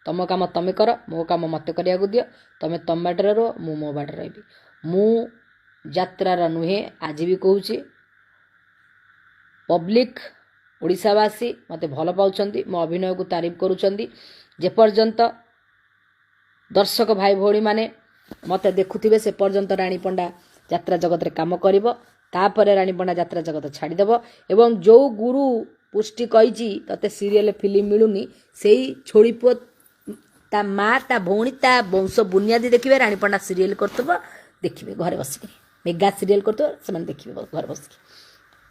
ତମ କାମ ତମେ କର, ମୋ କାମ ମୋତେ କରିବାକୁ ଦିଅ। ତମେ ତମ ବାଟରେ ରୁହ, ମୁଁ ମୋ ବାଟରେ ରହିବି। ମୁଁ ଯାତ୍ରାର ନୁହେଁ, ଆଜି ବି କହୁଛି। ପବ୍ଲିକ୍ ଓଡ଼ିଶାବାସୀ ମୋତେ ଭଲ ପାଉଛନ୍ତି, ମୋ ଅଭିନୟକୁ ତାରିଫ କରୁଛନ୍ତି। ଯେପର୍ଯ୍ୟନ୍ତ ଦର୍ଶକ ଭାଇ ଭଉଣୀମାନେ ମୋତେ ଦେଖୁଥିବେ ସେ ପର୍ଯ୍ୟନ୍ତ ରାଣୀ ପଣ୍ଡା ଯାତ୍ରା ଜଗତରେ କାମ କରିବ। ତାପରେ ରାଣୀ ପଣ୍ଡା ଯାତ୍ରା ଜଗତ ଛାଡ଼ିଦେବ। ଏବଂ ଯେଉଁ ଗୁରୁ ପୁଷ୍ଟି କହିଛି ତତେ ସିରିଏଲ ଫିଲ୍ମ ମିଳୁନି, ସେଇ ଛୋଡ଼ି ପୁଅ, ତା ମା, ତା ଭଉଣୀ, ତା ବଂଶ ବୁନିଆଦି ଦେଖିବେ ରାଣୀ ପଣ୍ଡା ସିରିଏଲ କରୁଥିବ, ଦେଖିବେ ଘରେ ବସିକି। ମେଗା ସିରିଏଲ କରୁଥିବ, ସେମାନେ ଦେଖିବେ ଘରେ ବସିକି।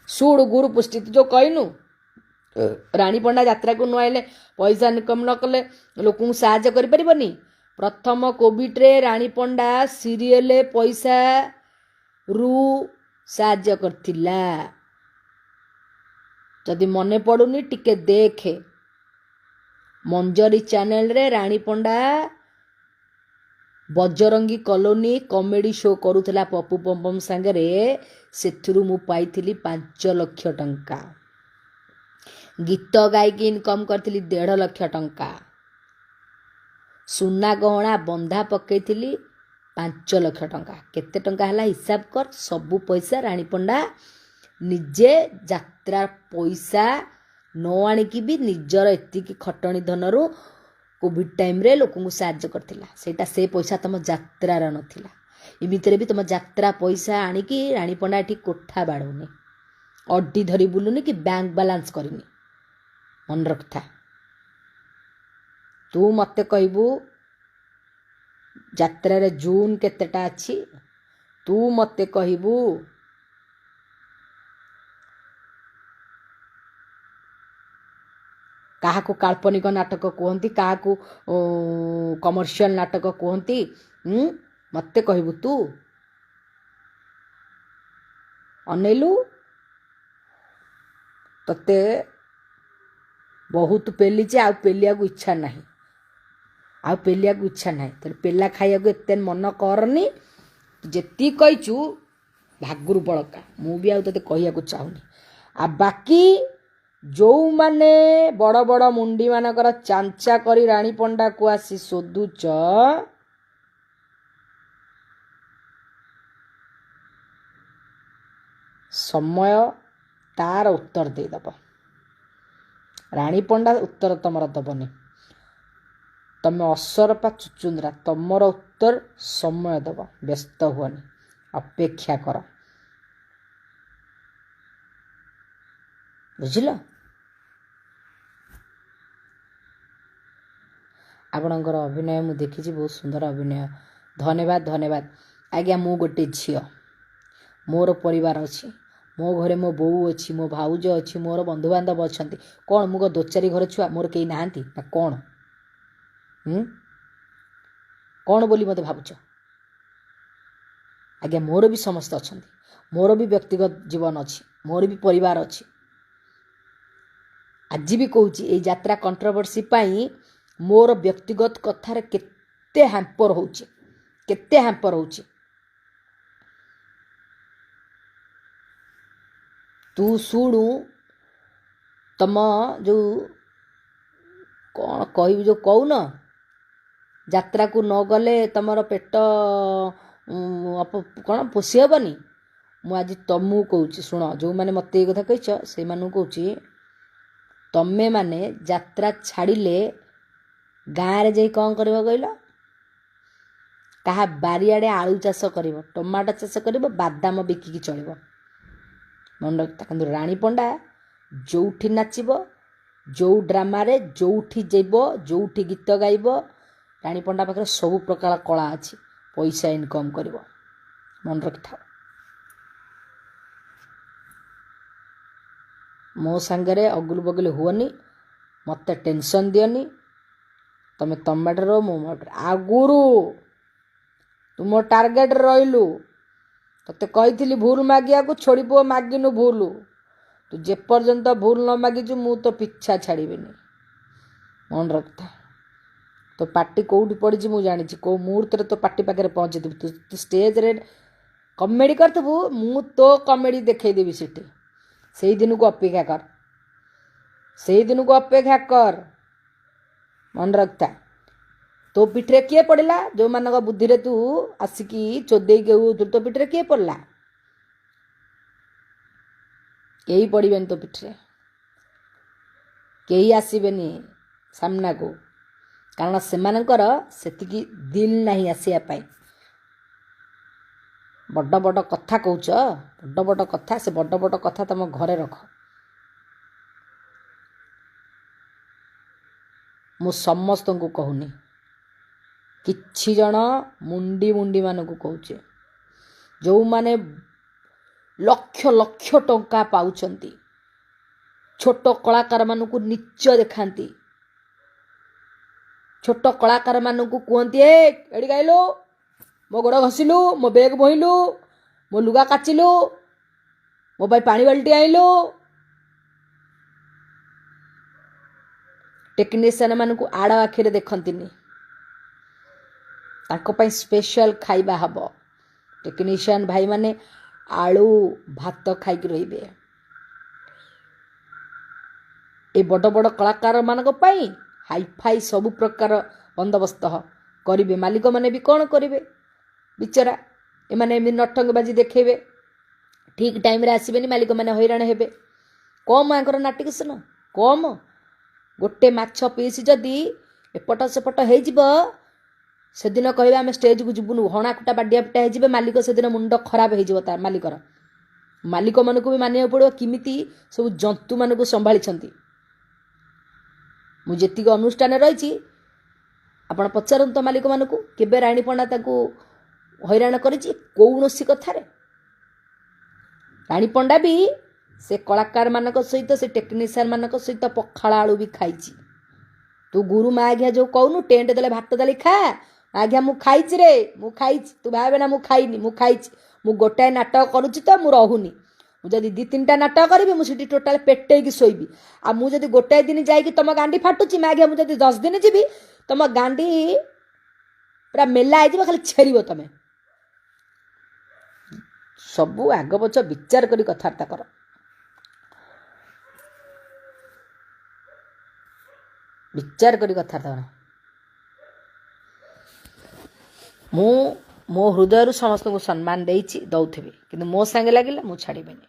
ଶୁଣୁ ଗୁରୁ ପୁଷ୍ଟି, ତୁ ଯେଉଁ କହିନୁ ରାଣୀ ପଣ୍ଡା ଯାତ୍ରାକୁ ନ ଆଇଲେ, ପଇସା ଇନକମ୍ ନ କଲେ ଲୋକଙ୍କୁ ସାହାଯ୍ୟ କରିପାରିବନି। ପ୍ରଥମ କୋଭିଡ଼ରେ ରାଣୀ ପଣ୍ଡା ସିରିଏଲ ପଇସାରୁ ସାହାଯ୍ୟ କରିଥିଲା। ଯଦି ମନେ ପଡ଼ୁନି ଟିକେ ଦେଖେ, ମଞ୍ଜରୀ ଚ୍ୟାନେଲରେ Rani Panda Bajrangi colony comedy show କରୁଥିଲା ପପୁ ପମ୍ପମ୍ ସାଙ୍ଗରେ। ସେଥିରୁ ମୁଁ ପାଇଥିଲି 5 ଲକ୍ଷ ଟଙ୍କା। ଗୀତ ଗାଇକି ଇନକମ୍ କରିଥିଲି 1.5 ଲକ୍ଷ ଟଙ୍କା। ସୁନା ଗହଣା ବନ୍ଧା ପକେଇଥିଲି 5 ଲକ୍ଷ ଟଙ୍କା। କେତେ ଟଙ୍କା ହେଲା ହିସାବ କର। ସବୁ ପଇସା ରାଣୀ ପଣ୍ଡା ନିଜେ ଯାତ୍ରା ପଇସା ନ ଆଣିକି ବି ନିଜର ଏତିକି ଖଟଣି ଧନରୁ କୋଭିଡ଼ ଟାଇମ୍ରେ ଲୋକଙ୍କୁ ସାହାଯ୍ୟ କରିଥିଲା। ସେଇଟା ସେ ପଇସା ତମ ଯାତ୍ରାର ନଥିଲା। ଏମିତିରେ ବି ତମ ଯାତ୍ରା ପଇସା ଆଣିକି ରାଣୀ ପଣ୍ଡା ଏଠି କୋଠା ବାଡ଼ଉନି, ଅଡି ଧରି ବୁଲୁନି କି ବ୍ୟାଙ୍କ ବାଲାନ୍ସ କରିନି। ମନେ ରଖିଥା। ତୁ ମୋତେ କହିବୁ ଯାତ୍ରାରେ ଜୁନ୍ କେତେଟା ଅଛି? ତୁ ମୋତେ କହିବୁ କାହାକୁ କାଳ୍ପନିକ ନାଟକ କୁହନ୍ତି, କାହାକୁ କମର୍ସିଆଲ ନାଟକ କୁହନ୍ତି? ମୋତେ କହିବୁ ତୁ? ଅନେଇଲୁ, ତତେ ବହୁତ ପେଲିଛି, ଆଉ ପେଲିବାକୁ ଇଚ୍ଛା ନାହିଁ, ଆଉ ପେଲିବାକୁ ଇଚ୍ଛା ନାହିଁ। ତେଣୁ ପେଲା ଖାଇବାକୁ ଏତେ ମନ କରନି। ଯେତିକି କହିଛୁ ଭାଗୁରୁ ବଳକା, ମୁଁ ବି ଆଉ ତତେ କହିବାକୁ ଚାହୁଁନି। ଆଉ ବାକି ଯେଉଁମାନେ ବଡ଼ ବଡ଼ ମୁଣ୍ଡିମାନଙ୍କର ଚାଞ୍ଚା କରି ରାଣୀ ପଣ୍ଡାକୁ ଆସି ଶୋଧୁଛ, ସମୟ ତାର ଉତ୍ତର ଦେଇଦେବ। ରାଣୀ ପଣ୍ଡା ଉତ୍ତର ତମର ଦବନି। ତମେ ଅସରପା ଚୁଚୁନ୍ଦ୍ରା, ତମର ଉତ୍ତର ସମୟ ଦେବ। ବ୍ୟସ୍ତ ହୁଅନି, ଅପେକ୍ଷା କର, ବୁଝିଲ? ଆପଣଙ୍କର ଅଭିନୟ ମୁଁ ଦେଖିଛି, ବହୁତ ସୁନ୍ଦର ଅଭିନୟ। ଧନ୍ୟବାଦ, ଧନ୍ୟବାଦ ଆଜ୍ଞା। ମୁଁ ଗୋଟେ ଝିଅ, ମୋର ପରିବାର ଅଛି, ମୋ ଘରେ ମୋ ବୋଉ ଅଛି, ମୋ ଭାଉଜ ଅଛି, ମୋର ବନ୍ଧୁବାନ୍ଧବ ଅଛନ୍ତି। କ'ଣ ମୁଁ କ'ଣ ଦୋଚାରି ଘର ଛୁଆ, ମୋର କେହି ନାହାନ୍ତି ନା କ'ଣ? କ'ଣ ବୋଲି ମୋତେ ଭାବୁଛ ଆଜ୍ଞା? ମୋର ବି ସମସ୍ତେ ଅଛନ୍ତି, ମୋର ବି ବ୍ୟକ୍ତିଗତ ଜୀବନ ଅଛି, ମୋର ବି ପରିବାର ଅଛି। ଆଜି ବି କହୁଛି, ଏଇ ଯାତ୍ରା କଣ୍ଟ୍ରୋଭର୍ସି ପାଇଁ ମୋର ବ୍ୟକ୍ତିଗତ କଥାରେ କେତେ ହ୍ୟାମ୍ପର ହେଉଛି, କେତେ ହ୍ୟାମ୍ପର ହେଉଛି। ତୁ ଶୁଣୁ, ତମ ଯେଉଁ କ'ଣ କହିବି, ଯେଉଁ କହୁନ ଯାତ୍ରାକୁ ନ ଗଲେ ତମର ପେଟ କ'ଣ ପୋଷି ହେବନି। ମୁଁ ଆଜି ତମକୁ କହୁଛି ଶୁଣ, ଯେଉଁମାନେ ମୋତେ ଏଇ କଥା କହିଛ ସେଇମାନଙ୍କୁ କହୁଛି, ତମେମାନେ ଯାତ୍ରା ଛାଡ଼ିଲେ ଗାଁରେ ଯାଇ କ'ଣ କରିବ କହିଲ? କାହା ବାରିଆଡ଼େ ଆଳୁ ଚାଷ କରିବ, ଟମାଟୋ ଚାଷ କରିବ, ବାଦାମ ବିକିକି ଚଳିବ। ମନେ ରଖିଥା। କିନ୍ତୁ ରାଣୀ ପଣ୍ଡା ଯେଉଁଠି ନାଚିବ, ଯେଉଁ ଡ୍ରାମାରେ ଯେଉଁଠି ଯିବ, ଯେଉଁଠି ଗୀତ ଗାଇବ, ରାଣୀ ପଣ୍ଡା ପାଖରେ ସବୁ ପ୍ରକାର କଳା ଅଛି, ପଇସା ଇନକମ୍ କରିବ। ମନେ ରଖିଥାଅ। ମୋ ସାଙ୍ଗରେ ଅଗୁଲୁ ବଗୁଲୁ ହୁଅନି, ମୋତେ ଟେନସନ୍ ଦିଅନି। ତମେ ତମ ବାଟରେ ରୁହ, ମୁଁ ମୋ ବାଟରେ। ଆଗରୁ ତୁମ ଟାର୍ଗେଟରେ ରହିଲୁ, ତତେ କହିଥିଲି ଭୁଲ ମାଗିବାକୁ, ଛୋଡ଼ି ପୁଅ ମାଗିନୁ ଭୁଲ। ତୁ ଯେପର୍ଯ୍ୟନ୍ତ ଭୁଲ ନ ମାଗିଛୁ ମୁଁ ତୋ ପିଛା ଛାଡ଼ିବିନି, ମନେ ରଖିଥା। ତୋ ପାଟି କେଉଁଠି ପଡ଼ିଛି ମୁଁ ଜାଣିଛି, କେଉଁ ମୁହୂର୍ତ୍ତରେ ତୋ ପାଟି ପାଖରେ ପହଞ୍ଚେଇଦେବି। ତୁ ଷ୍ଟେଜ୍ରେ କମେଡ଼ି କରିଥିବୁ, ମୁଁ ତୋ କମେଡ଼ି ଦେଖେଇଦେବି ସେଠି। ସେଇ ଦିନକୁ ଅପେକ୍ଷା କର, ସେଇ ଦିନକୁ ଅପେକ୍ଷା କର, ମନେ ରଖିଥା। ତୋ ପିଠିରେ କିଏ ପଡ଼ିଲା? ଯେଉଁମାନଙ୍କ ବୁଦ୍ଧିରେ ତୁ ଆସିକି ଚୋଦେଇକି ହେଉଥିଲୁ, ତୋ ପିଠିରେ କିଏ ପଡ଼ିଲା? କେହି ପଡ଼ିବେନି ତୋ ପିଠିରେ, କେହି ଆସିବେନି ସାମ୍ନାକୁ, କାରଣ ସେମାନଙ୍କର ସେତିକି ଦିଲ୍ ନାହିଁ ଆସିବା ପାଇଁ। ବଡ଼ ବଡ଼ କଥା କହୁଛ, ବଡ଼ ବଡ଼ କଥା, ସେ ବଡ଼ ବଡ଼ କଥା ତମ ଘରେ ରଖ। ମୁଁ ସମସ୍ତଙ୍କୁ କହୁନି, କିଛି ଜଣ ମୁଣ୍ଡି ମୁଣ୍ଡିମାନଙ୍କୁ କହୁଛି, ଯେଉଁମାନେ ଲକ୍ଷ ଲକ୍ଷ ଟଙ୍କା ପାଉଛନ୍ତି, ଛୋଟ କଳାକାରମାନଙ୍କୁ ନୀଚ ଦେଖାନ୍ତି, ଛୋଟ କଳାକାରମାନଙ୍କୁ କୁହନ୍ତି ଏ ଏଠି ଗାଇଲୁ, ମୋ ଗୋଡ଼ ଘଷିଲୁ, ମୋ ବେଗ୍ ବୋହିଲୁ, ମୋ ଲୁଗା କାଚିଲୁ, ମୋ ପାଇଁ ପାଣି ବାଲ୍ଟି ଆଣିଲୁ। ଟେକ୍ନିସିଆନ୍ ମାନଙ୍କୁ ଆଡ଼ ଆଖିରେ ଦେଖନ୍ତିନି, ତାଙ୍କ ପାଇଁ ସ୍ପେଶାଲ ଖାଇବା ହେବ। ଟେକ୍ନିସିଆନ୍ ଭାଇମାନେ ଆଳୁ ଭାତ ଖାଇକି ରହିବେ। ଏ ବଡ଼ ବଡ଼ କଳାକାରମାନଙ୍କ ପାଇଁ ହାଇଫାଇ ସବୁ ପ୍ରକାର ବନ୍ଦୋବସ୍ତ କରିବେ। ମାଲିକମାନେ ବି କ'ଣ କରିବେ ବିଚରା, ଏମାନେ ଏମିତି ନଟଙ୍ଗବାଜି ଦେଖେଇବେ, ଠିକ୍ ଟାଇମ୍ରେ ଆସିବେନି, ମାଲିକମାନେ ହଇରାଣ ହେବେ। କମ୍ ଆଙ୍କର ନାଟିକେସନ କମ୍। ଗୋଟେ ମାଛ ପିସ୍ ଯଦି ଏପଟ ସେପଟ ହେଇଯିବ, ସେଦିନ କହିବେ ଆମେ ଷ୍ଟେଜ୍କୁ ଯିବୁନୁ, ହଣାକୁଟା ବାଡ଼ିଆ ପିଟା ହେଇଯିବେ। ମାଲିକ ସେଦିନ ମୁଣ୍ଡ ଖରାପ ହେଇଯିବ ତା ମାଲିକର। ମାଲିକମାନଙ୍କୁ ବି ମାନିବାକୁ ପଡ଼ିବ କେମିତି ସବୁ ଜନ୍ତୁମାନଙ୍କୁ ସମ୍ଭାଳିଛନ୍ତି। ମୁଁ ଯେତିକି ଅନୁଷ୍ଠାନରେ ରହିଛି, ଆପଣ ପଚାରନ୍ତୁ ତ ମାଲିକମାନଙ୍କୁ, କେବେ ରାଣୀ ପଣ୍ଡା ତାକୁ ହଇରାଣ କରିଛି କୌଣସି କଥାରେ? ରାଣୀ ପଣ୍ଡା ବି ସେ କଳାକାରମାନଙ୍କ ସହିତ, ସେ ଟେକ୍ନିସିଆନମାନଙ୍କ ସହିତ ପଖାଳ ଆଳୁ ବି ଖାଇଛି। ତୁ ଗୁରୁ ମା ଆଜ୍ଞା ଯେଉଁ କହୁନୁ ଟେଣ୍ଟ ଦେଲେ ଭାତ ଡାଲି ଖା, ଆଜ୍ଞା ମୁଁ ଖାଇଛି ରେ, ମୁଁ ଖାଇଛି, ତୁ ଭାବେ ନା ମୁଁ ଖାଇନି, ମୁଁ ଖାଇଛି। ମୁଁ ଗୋଟାଏ ନାଟକ କରୁଛି ତ ମୁଁ ରହୁନି, ମୁଁ ଯଦି 2 3ଟା ନାଟକ କରିବି ମୁଁ ସେଠି ଟୋଟାଲ ପେଟେଇକି ଶୋଇବି। ଆଉ ମୁଁ ଯଦି ଗୋଟାଏ ଦିନ ଯାଇକି ତମ ଗାଣ୍ଡି ଫାଟୁଛି, ମା ଆଜ୍ଞା ମୁଁ ଯଦି 10 ଦିନ ଯିବି ତମ ଗାଣ୍ଡି ପୁରା ମେଲା ହେଇଯିବ, ଖାଲି ଛେରିବ ତମେ। ସବୁ ଆଗ ପଛ ବିଚାର କରି କଥାବାର୍ତ୍ତା କର। ବିଚାର କରି କଥାବାର୍ତ୍ତା କର। ମୁଁ ମୋ ହୃଦୟରୁ ସମସ୍ତଙ୍କୁ ସମ୍ମାନ ଦେଇଛି, ଦେଉଥିବି, କିନ୍ତୁ ମୋ ସାଙ୍ଗେ ଲାଗିଲେ ମୁଁ ଛାଡ଼ିବିନି।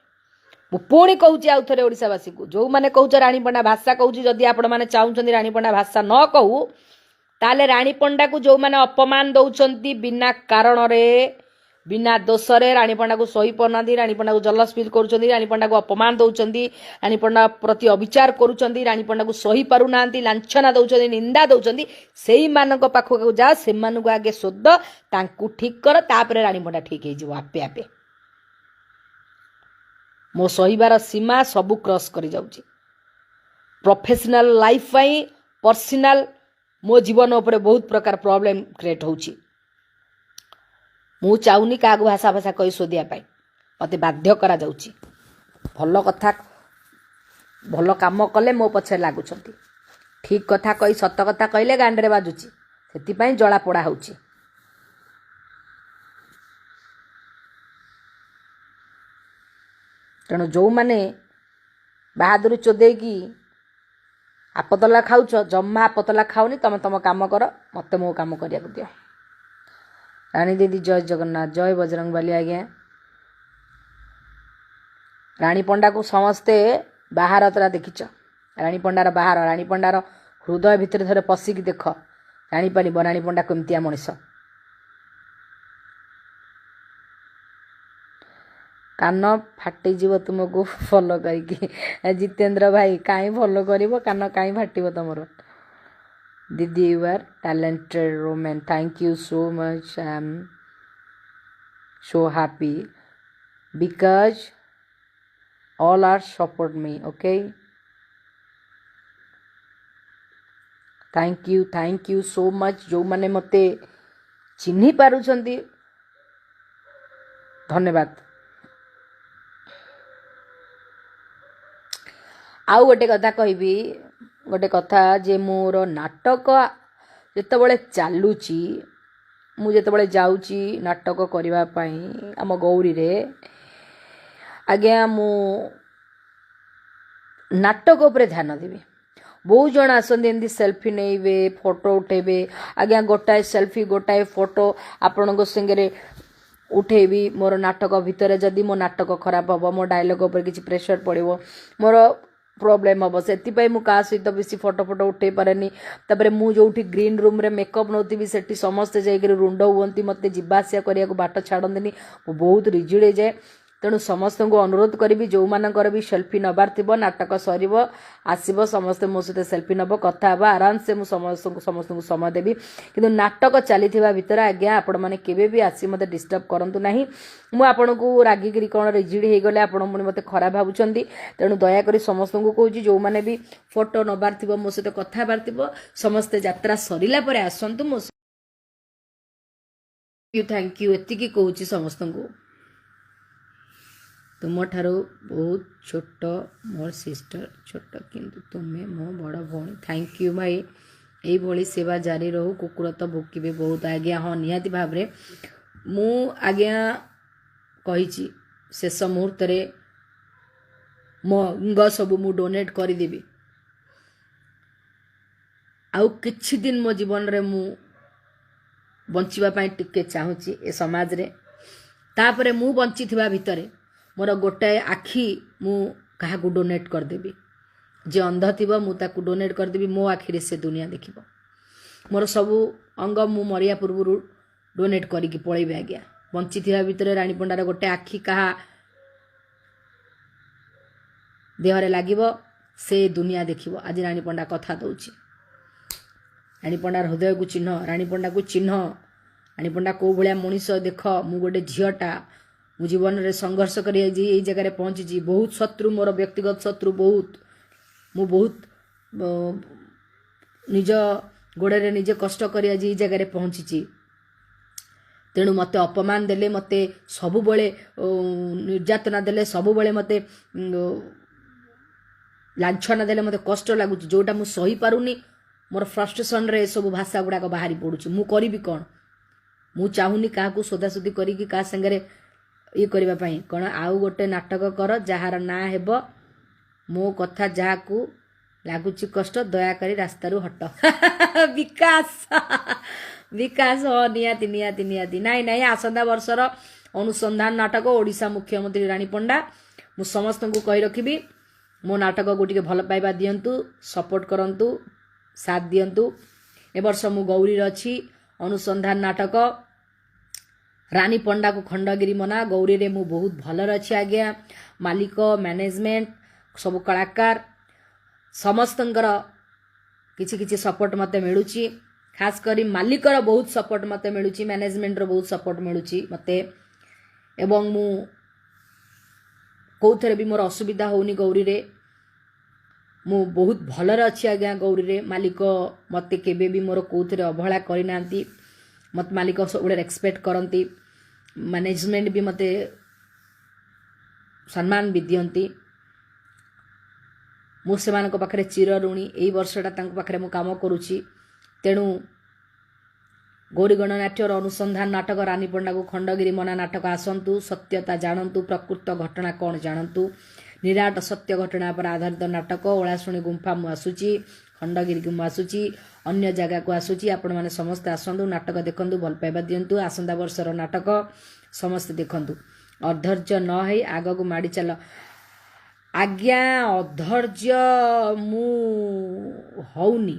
ମୁଁ ପୁଣି କହୁଛି ଆଉ ଥରେ ଓଡ଼ିଶାବାସୀକୁ, ଯେଉଁମାନେ କହୁଛ ରାଣୀ ପଣ୍ଡା ଭାଷା କହୁଛି, ଯଦି ଆପଣମାନେ ଚାହୁଁଛନ୍ତି ରାଣୀ ପଣ୍ଡା ଭାଷା ନ କହୁ, ତାହେଲେ ରାଣୀ ପଣ୍ଡାକୁ ଯେଉଁମାନେ ଅପମାନ ଦେଉଛନ୍ତି ବିନା କାରଣରେ, ବିନା ଦୋଷରେ, ରାଣୀ ପଣ୍ଡାକୁ ସହି ପାରୁନାହାନ୍ତି, ରାଣୀ ପଣ୍ଡାକୁ ଜଲସ୍ ଫିଲ୍ କରୁଛନ୍ତି, ରାଣୀ ପଣ୍ଡାକୁ ଅପମାନ ଦେଉଛନ୍ତି, ରାଣୀ ପଣ୍ଡା ପ୍ରତି ଅବିଚାର କରୁଛନ୍ତି, ରାଣୀ ପଣ୍ଡାକୁ ସହି ପାରୁନାହାନ୍ତି, ଲାଞ୍ଛନା ଦେଉଛନ୍ତି, ନିନ୍ଦା ଦେଉଛନ୍ତି, ସେଇମାନଙ୍କ ପାଖକୁ ଯାଅ, ସେମାନଙ୍କୁ ଆଗେ ଶୋଧ, ତାଙ୍କୁ ଠିକ୍ କର, ତାପରେ ରାଣୀ ପଣ୍ଡା ଠିକ୍ ହେଇଯିବ ଆପେ ଆପେ। ମୋ ସହିବାର ସୀମା ସବୁ କ୍ରସ୍ କରିଯାଉଛି। ପ୍ରଫେସନାଲ ଲାଇଫ୍ ପାଇଁ ପର୍ସନାଲ ମୋ ଜୀବନ ଉପରେ ବହୁତ ପ୍ରକାର ପ୍ରୋବ୍ଲେମ୍ କ୍ରିଏଟ୍ ହେଉଛି। ମୁଁ ଚାହୁଁନି କାହାକୁ ଭାଷା ଭାଷା କହି ଶୋଧିବା ପାଇଁ, ମୋତେ ବାଧ୍ୟ କରାଯାଉଛି। ଭଲ କଥା ଭଲ କାମ କଲେ ମୋ ପଛରେ ଲାଗୁଛନ୍ତି, ଠିକ୍ କଥା କହି ସତ କଥା କହିଲେ ଗାଣ୍ଡରେ ବାଜୁଛି, ସେଥିପାଇଁ ଜଳା ପୋଡ଼ା ହେଉଛି। ତେଣୁ ଯେଉଁମାନେ ବାହାଦୁର ଚୋଦେଇକି ଆପତଲା ଖାଉଛ, ଜମା ଆପତଲା ଖାଉନି, ତମେ ତମ କାମ କର, ମୋତେ ମୋ କାମ କରିବାକୁ ଦିଅ। ରାଣୀ ଦିଦି ଜୟ ଜଗନ୍ନାଥ, ଜୟ ବଜରଙ୍ଗବାଲି ଆଜ୍ଞା। ରାଣୀ ପଣ୍ଡାକୁ ସମସ୍ତେ ବାହାର ତରା ଦେଖିଛ, ରାଣୀ ପଣ୍ଡାର ବାହାର, ରାଣୀ ପଣ୍ଡାର ହୃଦୟ ଭିତରେ ଥରେ ପଶିକି ଦେଖ, ଜାଣିପାରିବ ରାଣୀ ପଣ୍ଡା କେମିତିଆ ମଣିଷ। କାନ ଫାଟିଯିବ ତୁମକୁ ଫଲୋ କରିକି। ଜିତେନ୍ଦ୍ର ଭାଇ କାହିଁ ଫଲୋ କରିବ, କାନ କାହିଁ ଫାଟିବ ତମର? ଦିଦି you are talented woman, thank you so much, I am so happy because all are support me, okay, thank you, thank you so much. ଯେଉଁମାନେ ମୋତେ ଚିହ୍ନି ପାରୁଛନ୍ତି, ଧନ୍ୟବାଦ। ଆଉ ଗୋଟେ କଥା କହିବି, ଗୋଟେ କଥା ଯେ ମୋର ନାଟକ ଯେତେବେଳେ ଚାଲୁଛି, ମୁଁ ଯେତେବେଳେ ଯାଉଛି ନାଟକ କରିବା ପାଇଁ ଆମ ଗୌରୀରେ ଆଜ୍ଞା, ମୁଁ ନାଟକ ଉପରେ ଧ୍ୟାନ ଦେବି। ବହୁତ ଜଣ ଆସନ୍ତି ଏମିତି ସେଲ୍ଫି ନେଇବେ, ଫଟୋ ଉଠେଇବେ। ଆଜ୍ଞା, ଗୋଟାଏ ସେଲ୍ଫି, ଗୋଟାଏ ଫଟୋ ଆପଣଙ୍କ ସାଙ୍ଗରେ ଉଠେଇବି ମୋର ନାଟକ ଭିତରେ ଯଦି ମୋ ନାଟକ ଖରାପ ହେବ, ମୋ ଡାଇଲଗ୍ ଉପରେ କିଛି ପ୍ରେସର ପଡ଼ିବ, ମୋର ପ୍ରୋବ୍ଲେମ୍ ହେବ। ସେଥିପାଇଁ ମୁଁ କାହା ସହିତ ବେଶୀ ଫଟୋ ଫଟୋ ଉଠେଇ ପାରେନି। ତାପରେ ମୁଁ ଯେଉଁଠି ଗ୍ରୀନ୍ ରୁମ୍ରେ ମେକଅପ୍ ନେଉଥିବି, ସେଠି ସମସ୍ତେ ଯାଇକରି ରୁଣ୍ଡ ହୁଅନ୍ତି, ମୋତେ ଯିବା ଆସିବା କରିବାକୁ ବାଟ ଛାଡ଼ନ୍ତିନି, ମୁଁ ବହୁତ ରିଜିଡ଼ ହେଇଯାଏ। ତେଣୁ ସମସ୍ତଙ୍କୁ ଅନୁରୋଧ କରିବି, ଯେଉଁମାନଙ୍କର ବି ସେଲ୍ଫି ନେବାର ଥିବ, ନାଟକ ସରିବ ଆସିବ, ସମସ୍ତେ ମୋ ସହିତ ସେଲ୍ଫି ନେବ, କଥା ହେବା ଆରାମସେ, ମୁଁ ସମସ୍ତଙ୍କୁ ସମୟ ଦେବି। କିନ୍ତୁ ନାଟକ ଚାଲିଥିବା ଭିତରେ ଆଜ୍ଞା ଆପଣମାନେ କେବେ ବି ଆସି ମୋତେ ଡିଷ୍ଟର୍ବ କରନ୍ତୁ ନାହିଁ। ମୁଁ ଆପଣଙ୍କୁ ରାଗିକିରି କ'ଣ ରିଜିଡ଼ ହେଇଗଲେ ଆପଣ ପୁଣି ମୋତେ ଖରାପ ଭାବୁଛନ୍ତି। ତେଣୁ ଦୟାକରି ସମସ୍ତଙ୍କୁ କହୁଛି, ଯେଉଁମାନେ ବି ଫଟୋ ନେବାର ଥିବ, ମୋ ସହିତ କଥା ହେବାର ଥିବ, ସମସ୍ତେ ଯାତ୍ରା ସରିଲା ପରେ ଆସନ୍ତୁ ମୋ। Thank you, ଏତିକି କହୁଛି ସମସ୍ତଙ୍କୁ। ତୁମଠାରୁ ବହୁତ ଛୋଟ ମୋର ସିଷ୍ଟର, ଛୋଟ କିନ୍ତୁ ତୁମେ ମୋ ବଡ଼ ଭଉଣୀ। Thank you ଭାଇ, ଏଇଭଳି ସେବା ଜାରି ରହୁ। କୁକୁର ତ ଭୁକିବେ ବହୁତ ଆଜ୍ଞା। ହଁ, ନିହାତି ଭାବରେ ମୁଁ ଆଜ୍ଞା କହିଛି, ଶେଷ ମୁହୂର୍ତ୍ତରେ ମୋ ଅଙ୍ଗ ସବୁ ମୁଁ ଡୋନେଟ୍ କରିଦେବି। ଆଉ କିଛି ଦିନ ମୋ ଜୀବନରେ ମୁଁ ବଞ୍ଚିବା ପାଇଁ ଟିକେ ଚାହୁଁଛି ଏ ସମାଜରେ। ତାପରେ ମୁଁ ବଞ୍ଚିଥିବା ଭିତରେ ମୋର ଗୋଟାଏ ଆଖି ମୁଁ କାହାକୁ ଡୋନେଟ୍ କରିଦେବି। ଯିଏ ଅନ୍ଧ ଥିବ ମୁଁ ତାକୁ ଡୋନେଟ୍ କରିଦେବି, ମୋ ଆଖିରେ ସେ ଦୁନିଆ ଦେଖିବ। ମୋର ସବୁ ଅଙ୍ଗ ମୁଁ ମରିବା ପୂର୍ବରୁ ଡୋନେଟ୍ କରିକି ପଳେଇବି ଆଜ୍ଞା। ବଞ୍ଚିଥିବା ଭିତରେ ରାଣୀ ପଣ୍ଡାର ଗୋଟେ ଆଖି କାହା ଦେହରେ ଲାଗିବ, ସେ ଦୁନିଆ ଦେଖିବ। ଆଜି ରାଣୀ ପଣ୍ଡା କଥା ଦେଉଛି। ରାଣୀ ପଣ୍ଡାର ହୃଦୟକୁ ଚିହ୍ନ, ରାଣୀ ପଣ୍ଡାକୁ ଚିହ୍ନ, ରାଣୀ ପଣ୍ଡା କେଉଁ ଭଳିଆ ମଣିଷ ଦେଖ। ମୁଁ ଗୋଟେ ଝିଅଟା, ମୁଁ ଜୀବନରେ ସଂଘର୍ଷ କରି ଆଜି ଏଇ ଜାଗାରେ ପହଞ୍ଚିଛି। ବହୁତ ଶତ୍ରୁ ମୋର, ବ୍ୟକ୍ତିଗତ ଶତ୍ରୁ ବହୁତ। ମୁଁ ବହୁତ ନିଜ ଗୋଡ଼ରେ ନିଜେ କଷ୍ଟ କରି ଆଜି ଏଇ ଜାଗାରେ ପହଞ୍ଚିଛି। ତେଣୁ ମୋତେ ଅପମାନ ଦେଲେ, ମୋତେ ସବୁବେଳେ ନିର୍ଯାତନା ଦେଲେ, ସବୁବେଳେ ମୋତେ ଲାଞ୍ଛନା ଦେଲେ ମୋତେ କଷ୍ଟ ଲାଗୁଛି, ଯେଉଁଟା ମୁଁ ସହିପାରୁନି। ମୋର ଫ୍ରଷ୍ଟ୍ରେସନରେ ଏସବୁ ଭାଷା ଗୁଡ଼ାକ ବାହାରି ପଡ଼ୁଛି। ମୁଁ କରିବି କ'ଣ? ମୁଁ ଚାହୁଁନି କାହାକୁ ସୋଦାସୋଦି କରିକି କାହା ସାଙ୍ଗରେ ଇଏ କରିବା ପାଇଁ। କ'ଣ ଆଉ ଗୋଟେ ନାଟକ କର ଯାହାର ନାଁ ହେବ। ମୋ କଥା ଯାହାକୁ ଲାଗୁଛି କଷ୍ଟ, ଦୟାକରି ରାସ୍ତାରୁ ହଟ। ବିକାଶ, ବିକାଶ, ହଁ, ନିହାତି ନିହାତି ନିହାତି। ନାଇଁ ନାଇଁ, ଆସନ୍ତା ବର୍ଷର ଅନୁସନ୍ଧାନ ନାଟକ ଓଡ଼ିଶା ମୁଖ୍ୟମନ୍ତ୍ରୀ ରାଣୀ ପଣ୍ଡା। ମୁଁ ସମସ୍ତଙ୍କୁ କହି ରଖିବି, ମୋ ନାଟକକୁ ଟିକେ ଭଲ ପାଇବା ଦିଅନ୍ତୁ, ସପୋର୍ଟ କରନ୍ତୁ, ସାଥ ଦିଅନ୍ତୁ। ଏ ବର୍ଷ ମୁଁ ଗୌରୀରେ ଅଛି, ଅନୁସନ୍ଧାନ ନାଟକ ରାନୀ ପଣ୍ଡାକୁ ଖଣ୍ଡଗିରି ମନା। ଗୌରୀରେ ମୁଁ ବହୁତ ଭଲରେ ଅଛି ଆଜ୍ଞା। ମାଲିକ, ମ୍ୟାନେଜମେଣ୍ଟ, ସବୁ କଳାକାର ସମସ୍ତଙ୍କର କିଛି କିଛି ସପୋର୍ଟ ମୋତେ ମିଳୁଛି। ଖାସ କରି ମାଲିକର ବହୁତ ସପୋର୍ଟ ମୋତେ ମିଳୁଛି, ମ୍ୟାନେଜମେଣ୍ଟର ବହୁତ ସପୋର୍ଟ ମିଳୁଛି ମୋତେ, ଏବଂ ମୁଁ କେଉଁଥିରେ ବି ମୋର ଅସୁବିଧା ହେଉନି। ଗୌରୀରେ ମୁଁ ବହୁତ ଭଲରେ ଅଛି ଆଜ୍ଞା। ଗୌରୀରେ ମାଲିକ ମୋତେ କେବେ ବି ମୋର କେଉଁଥିରେ ଅବହେଳା କରିନାହାନ୍ତି। ମୋତେ ମାଲିକ ସବୁବେଳେ ରେସପେକ୍ଟ କରନ୍ତି, ମ୍ୟାନେଜମେଣ୍ଟ ବି ମୋତେ ସମ୍ମାନ ବି ଦିଅନ୍ତି। ମୁଁ ସେମାନଙ୍କ ପାଖରେ ଚିରଋଣୀ। ଏଇ ବର୍ଷଟା ତାଙ୍କ ପାଖରେ ମୁଁ କାମ କରୁଛି। ତେଣୁ ଗୌରୀ ଗଣନାଟ୍ୟର ଅନୁସନ୍ଧାନ ନାଟକ ରାନୀ ପଣ୍ଡାକୁ ଖଣ୍ଡଗିରି ମନା ନାଟକ ଆସନ୍ତୁ, ସତ୍ୟତା ଜାଣନ୍ତୁ, ପ୍ରକୃତ ଘଟଣା କ'ଣ ଜାଣନ୍ତୁ। ନିରାଟ ସତ୍ୟ ଘଟଣା ଉପରେ ଆଧାରିତ ନାଟକ। ଓଳାଶୁଣୀ ଗୁମ୍ଫା ମୁଁ ଆସୁଛି, ଖଣ୍ଡଗିରିକୁ ମୁଁ ଆସୁଛି, ଅନ୍ୟ ଜାଗାକୁ ଆସୁଛି। ଆପଣମାନେ ସମସ୍ତେ ଆସନ୍ତୁ, ନାଟକ ଦେଖନ୍ତୁ, ଭଲ ପାଇବା ଦିଅନ୍ତୁ। ଆସନ୍ତା ବର୍ଷର ନାଟକ ସମସ୍ତେ ଦେଖନ୍ତୁ। ଅଧୈର୍ଯ୍ୟ ନ ହେଇ ଆଗକୁ ମାଡ଼ି ଚାଲ ଆଜ୍ଞା। ଅଧୈର୍ଯ୍ୟ ମୁଁ ହଉନି,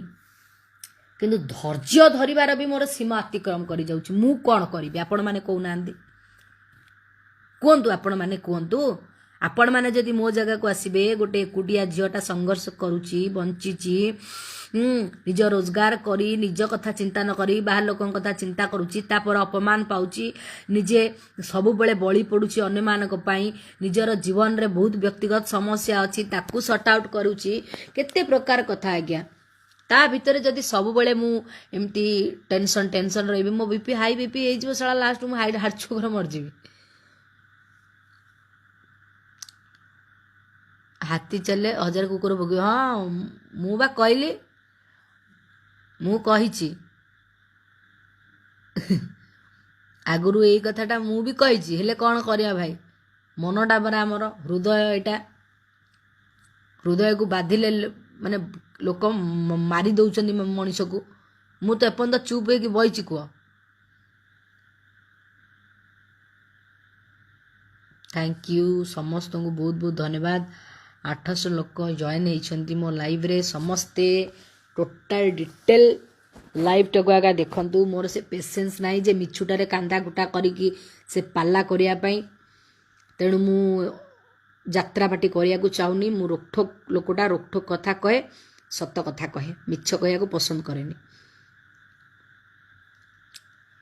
କିନ୍ତୁ ଧୈର୍ଯ୍ୟ ଧରିବାର ବି ମୋର ସୀମା ଅତିକ୍ରମ କରିଯାଉଛି। ମୁଁ କ'ଣ କରିବି ଆପଣମାନେ କହୁନାହାନ୍ତି? କୁହନ୍ତୁ, ଆପଣମାନେ କୁହନ୍ତୁ। ଆପଣମାନେ ଯଦି ମୋ ଜାଗାକୁ ଆସିବେ, ଗୋଟେ ଏକୁଟିଆ ଝିଅଟା ସଂଘର୍ଷ କରୁଛି, ବଞ୍ଚିଛି, ନିଜ ରୋଜଗାର କରି, ନିଜ କଥା ଚିନ୍ତା ନ କରି ବାହାର ଲୋକଙ୍କ କଥା ଚିନ୍ତା କରୁଛି, ତାପରେ ଅପମାନ ପାଉଛି, ନିଜେ ସବୁବେଳେ ବଳି ପଡ଼ୁଛି ଅନ୍ୟମାନଙ୍କ ପାଇଁ, ନିଜର ଜୀବନରେ ବହୁତ ବ୍ୟକ୍ତିଗତ ସମସ୍ୟା ଅଛି, ତାକୁ ସର୍ଟ ଆଉଟ୍ କରୁଛି, କେତେ ପ୍ରକାର କଥା ଆଜ୍ଞା। ତା ଭିତରେ ଯଦି ସବୁବେଳେ ମୁଁ ଏମିତି ଟେନସନ୍ ଟେନସନ୍ ରହିବି, ମୋ ବିପି ହାଇ ବିପି ହେଇଯିବ, ଶଳା ଲାଷ୍ଟ ମୁଁ ହାଇ ହାର୍ଟ ଚୋକରେ ମରିଯିବି। ହାତୀ ଚାଲେ ହଜାର କୁକୁର ଭୋଗିବ। ହଁ, ମୁଁ ବା କହିଲି, ମୁଁ କହିଛି ଆଗରୁ ଏଇ କଥାଟା, ମୁଁ ବି କହିଛି। ହେଲେ କ'ଣ କରିବା ଭାଇ, ମନଟା ପରା ଆମର ହୃଦୟ, ଏଇଟା ହୃଦୟକୁ ବାଧିଲେ ମାନେ ଲୋକ ମାରି ଦେଉଛନ୍ତି ମଣିଷକୁ। ମୁଁ ତ ଏପର୍ଯ୍ୟନ୍ତ ଚୁପ୍ ହେଇକି ବଇଛି, କୁହ। Thank you ସମସ୍ତଙ୍କୁ, ବହୁତ ବହୁତ ଧନ୍ୟବାଦ। 800 ଲୋକ ଜଏନ୍ ହେଇଛନ୍ତି ମୋ ଲାଇଭ୍ରେ। ସମସ୍ତେ ଟୋଟାଲ ଡିଟେଲ୍ ଲାଇଭ୍ଟାକୁ ଆଗା ଦେଖନ୍ତୁ। ମୋର ସେ ପେସେନ୍ସ ନାହିଁ ଯେ ମିଛୁଟାରେ କାନ୍ଦା କୁଟା କରିକି ସେ ପାଲା କରିବା ପାଇଁ, ତେଣୁ ମୁଁ ଯାତ୍ରା ପାଟି କରିବାକୁ ଚାହୁଁନି। ମୁଁ ରୋକଠୋକ ଲୋକଟା, ରୋକଠୋକ କଥା କହେ, ସତ କଥା କହେ, ମିଛ କହିବାକୁ ପସନ୍ଦ କରେନି।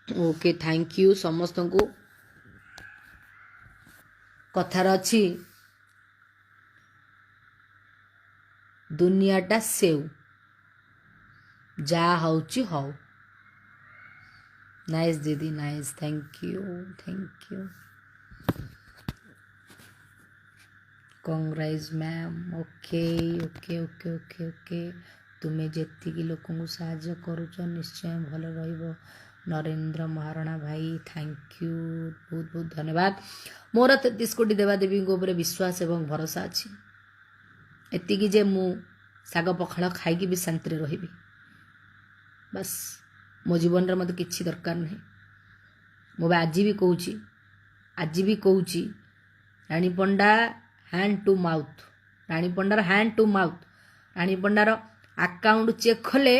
ଓକେ, thank you ସମସ୍ତଙ୍କୁ। କଥାର ଅଛି, ଦୁନିଆଟା ସେଉ, ଯାହା ହେଉଛି ହଉ। ନାଇସ୍ ଦିଦି, nice, thank you, thank you. Congrats ma'am. Okay okay okay okay okay. ତୁମେ ଯେତିକି ଲୋକଙ୍କୁ ସାହାଯ୍ୟ କରୁଛ ନିଶ୍ଚୟ ଭଲ ରହିବ। ନରେନ୍ଦ୍ର ମହାରଣା ଭାଇ, thank you, ବହୁତ ବହୁତ ଧନ୍ୟବାଦ। ମୋର 33 କୋଟି ଦେବାଦେବୀଙ୍କ ଉପରେ ବିଶ୍ୱାସ ଏବଂ ଭରସା ଅଛି ଏତିକି ଯେ ମୁଁ ଶାଗ ପଖାଳ ଖାଇକି ବି ଶାନ୍ତିରେ ରହିବି। ବାସ୍, ମୋ ଜୀବନରେ ମୋତେ କିଛି ଦରକାର ନାହିଁ। ମୁଁ ବା ଆଜି ବି କହୁଛି, ଆଜି ବି କହୁଛି, Rani Panda hand two mouth, ରାଣୀ ପଣ୍ଡାର ହ୍ୟାଣ୍ଡ ଟୁ ମାଉଥ୍। ରାଣୀ ପଣ୍ଡାର ଆକାଉଣ୍ଟ ଚେକ୍ କଲେ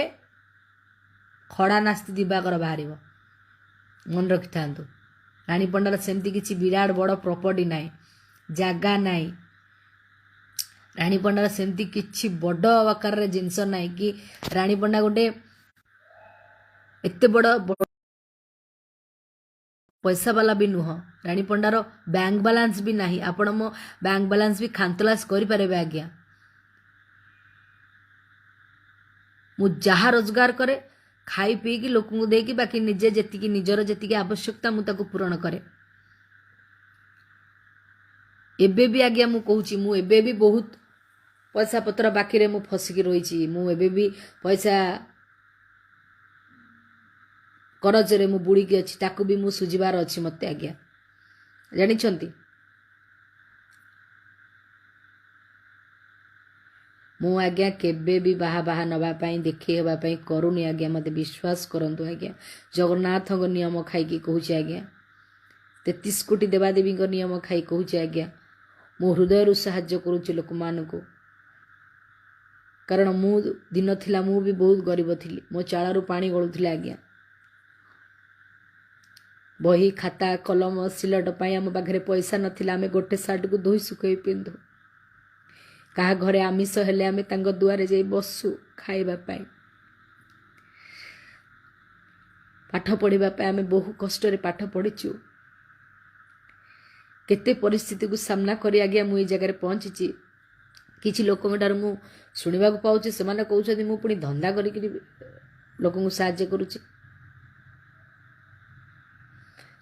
ଖଡ଼ା ନାସ୍ତି ଦିବାକର ବାହାରିବ, ମନେ ରଖିଥାନ୍ତୁ। ରାଣୀ ପଣ୍ଡାର ସେମିତି କିଛି ବିରାଟ ବଡ଼ ପ୍ରପର୍ଟି ନାହିଁ, ଜାଗା ନାହିଁ। ରାଣୀ ପଣ୍ଡାର ସେମିତି କିଛି ବଡ଼ ଆକାରରେ ଜିନିଷ ନାହିଁ କି ରାଣୀ ପଣ୍ଡା ଗୋଟେ ଏତେ ବଡ଼ ପଇସା ବାଲା ବି ନୁହଁ। ରାଣୀ ପଣ୍ଡାର ବ୍ୟାଙ୍କ ବାଲାନ୍ସ ବି ନାହିଁ। ଆପଣ ମୋ ବ୍ୟାଙ୍କ ବାଲାନ୍ସ ବି ଖାନ୍ତଲାସ କରିପାରିବେ ଆଜ୍ଞା। ମୁଁ ଯାହା ରୋଜଗାର କରେ ଖାଇ ପିଇକି ଲୋକଙ୍କୁ ଦେଇକି, ବାକି ନିଜେ ଯେତିକି ନିଜର ଯେତିକି ଆବଶ୍ୟକତା ମୁଁ ତାକୁ ପୂରଣ କରେ। ଏବେ ବି ଆଜ୍ଞା ମୁଁ କହୁଛି, ମୁଁ ଏବେ ବି ବହୁତ ପଇସା ପତ୍ର ବାକିରେ ମୁଁ ଫସିକି ରହିଛି। ମୁଁ ଏବେ ବି ପଇସା କରଜରେ ମୁଁ ବୁଡ଼ିକି ଅଛି, ତାକୁ ବି ମୁଁ ସୁଝିବାର ଅଛି ମୋତେ ଆଜ୍ଞା, ଜାଣିଛନ୍ତି। ମୁଁ ଆଜ୍ଞା କେବେ ବି ବାହା ବାହା ନେବା ପାଇଁ, ଦେଖେଇ ହେବା ପାଇଁ କରୁନି ଆଜ୍ଞା, ମୋତେ ବିଶ୍ୱାସ କରନ୍ତୁ ଆଜ୍ଞା। ଜଗନ୍ନାଥଙ୍କ ନିୟମ ଖାଇକି କହୁଛି ଆଜ୍ଞା, 33 କୋଟି ଦେବାଦେବୀଙ୍କ ନିୟମ ଖାଇ କହୁଛି ଆଜ୍ଞା। ମୁଁ ହୃଦୟରୁ ସାହାଯ୍ୟ କରୁଛି ଲୋକମାନଙ୍କୁ, କାରଣ ମୁଁ ଦିନ ଥିଲା ମୁଁ ବି ବହୁତ ଗରିବ ଥିଲି, ମୋ ଚାଳରୁ ପାଣି ଗଳୁଥିଲା ଆଜ୍ଞା। ବହି ଖାତା କଲମ ସିଲଟ ପାଇଁ ଆମ ପାଖରେ ପଇସା ନଥିଲା, ଆମେ ଗୋଟେ ସାର୍ଟକୁ ଧୋଇ ଶୁଖେଇ ପିନ୍ଧୁ। କାହା ଘରେ ଆମିଷ ହେଲେ ଆମେ ତାଙ୍କ ଦୁଆରେ ଯାଇ ବସୁ ଖାଇବା ପାଇଁ। ପାଠ ପଢ଼ିବା ପାଇଁ ଆମେ ବହୁ କଷ୍ଟରେ ପାଠ ପଢ଼ିଛୁ। କେତେ ପରିସ୍ଥିତିକୁ ସାମ୍ନା କରି ଆଜ୍ଞା ମୁଁ ଏଇ ଜାଗାରେ ପହଞ୍ଚିଛି। କିଛି ଲୋକଙ୍କ ଠାରୁ ମୁଁ ଶୁଣିବାକୁ ପାଉଛି, ସେମାନେ କହୁଛନ୍ତି ମୁଁ ପୁଣି ଧନ୍ଦା କରିକିରି ଲୋକଙ୍କୁ ସାହାଯ୍ୟ କରୁଛି।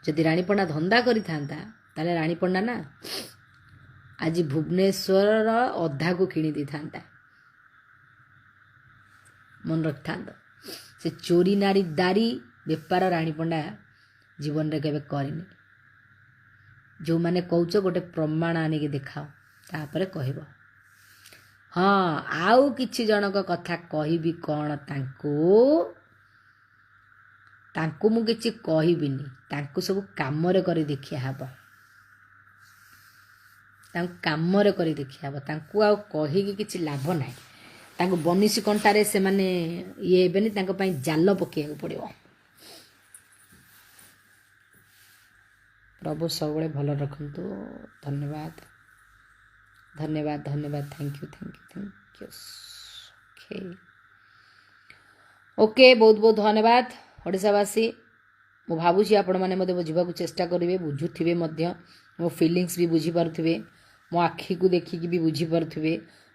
ଯଦି ରାଣୀପଣ୍ଡା ଧନ୍ଦା କରିଥାନ୍ତା ତାହେଲେ ରାଣୀପଣ୍ଡା ନା ଆଜି ଭୁବନେଶ୍ୱରର ଅଧାକୁ କିଣି ଦେଇଥାନ୍ତା। ମନେ ରଖିଥାନ୍ତ, ସେ ଚୋରି ନାରୀ ଦାରି ବେପାର ରାଣୀପଣ୍ଡା ଜୀବନରେ କେବେ କରିନି। ଯେଉଁମାନେ କହୁଛ ଗୋଟେ ପ୍ରମାଣ ଆଣିକି ଦେଖାଅ, ତାପରେ କହିବ। ହଁ, ଆଉ କିଛି ଜଣଙ୍କ କଥା କହିବି କ'ଣ, ତାଙ୍କୁ ମୁଁ କିଛି କହିବିନି, ତାଙ୍କୁ ସବୁ କାମରେ କରି ଦେଖିଆ ହବ, ତାଙ୍କୁ କାମରେ କରି ଦେଖିଆ ହବ। ତାଙ୍କୁ ଆଉ କହିକି କିଛି ଲାଭ ନାହିଁ। ତାଙ୍କୁ ବନିଶୀ କଣ୍ଟାରେ ସେମାନେ ଇଏ ହେବେନି, ତାଙ୍କ ପାଇଁ ଜାଲ ପକେଇବାକୁ ପଡ଼ିବ। ପ୍ରଭୁ ସବୁବେଳେ ଭଲ ରଖନ୍ତୁ। ଧନ୍ୟବାଦ, ଧନ୍ୟବାଦ, ଧନ୍ୟବାଦ। Thank you, thank you, thank you. Okay okay, ବହୁତ ବହୁତ ଧନ୍ୟବାଦ ଓଡ଼ିଶାବାସୀ। ମୁଁ ଭାବୁଛି ଆପଣମାନେ ମୋତେ ବୁଝିବାକୁ ଚେଷ୍ଟା କରିବେ, ବୁଝୁଥିବେ ମଧ୍ୟ, ମୋ ଫିଲିଙ୍ଗସ୍ ବି ବୁଝିପାରୁଥିବେ, ମୋ ଆଖିକୁ ଦେଖିକି ବି ବୁଝିପାରୁଥିବେ,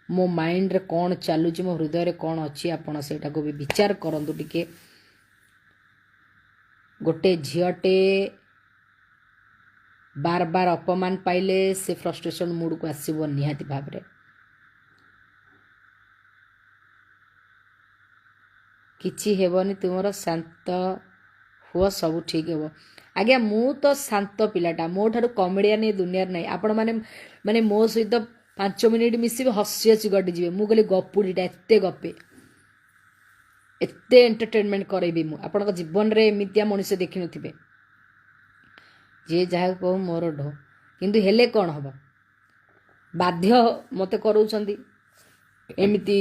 ମୋ ମାଇଣ୍ଡରେ କ'ଣ ଚାଲୁଛି, ମୋ ହୃଦୟରେ କ'ଣ ଅଛି, ଆପଣ ସେଇଟାକୁ ବି ବିଚାର କରନ୍ତୁ ଟିକେ। ଗୋଟେ ଝିଅଟେ ବାର ବାର ଅପମାନ ପାଇଲେ ସେ ଫ୍ରଷ୍ଟ୍ରେସନ୍ ମୁଡ଼କୁ ଆସିବ ନିହାତି ଭାବରେ। କିଛି ହେବନି, ତୁମର ଶାନ୍ତ ହୁଅ, ସବୁ ଠିକ୍ ହେବ। ଆଜ୍ଞା ମୁଁ ତ ଶାନ୍ତ ପିଲାଟା, ମୋ ଠାରୁ କମେଡ଼ିଆନ ଏ ଦୁନିଆରେ ନାହିଁ। ଆପଣମାନେ ମାନେ ମୋ ସହିତ 5 ମିନିଟ୍ ମିଶିବେ, ହସି ହସି ଗଡ଼ିଯିବେ। ମୁଁ କହିଲି ଗପୁଡ଼ିଟା ଏତେ ଗପେ, ଏତେ ଏଣ୍ଟରଟେନମେଣ୍ଟ କରେଇବି ମୁଁ, ଆପଣଙ୍କ ଜୀବନରେ ଏମିତିଆ ମଣିଷ ଦେଖିନଥିବେ। ଯିଏ ଯାହାକୁ କହୁ ମୋର ଢୋ, କିନ୍ତୁ ହେଲେ କ'ଣ ହେବ, ବାଧ୍ୟ ମୋତେ କରାଉଛନ୍ତି ଏମିତି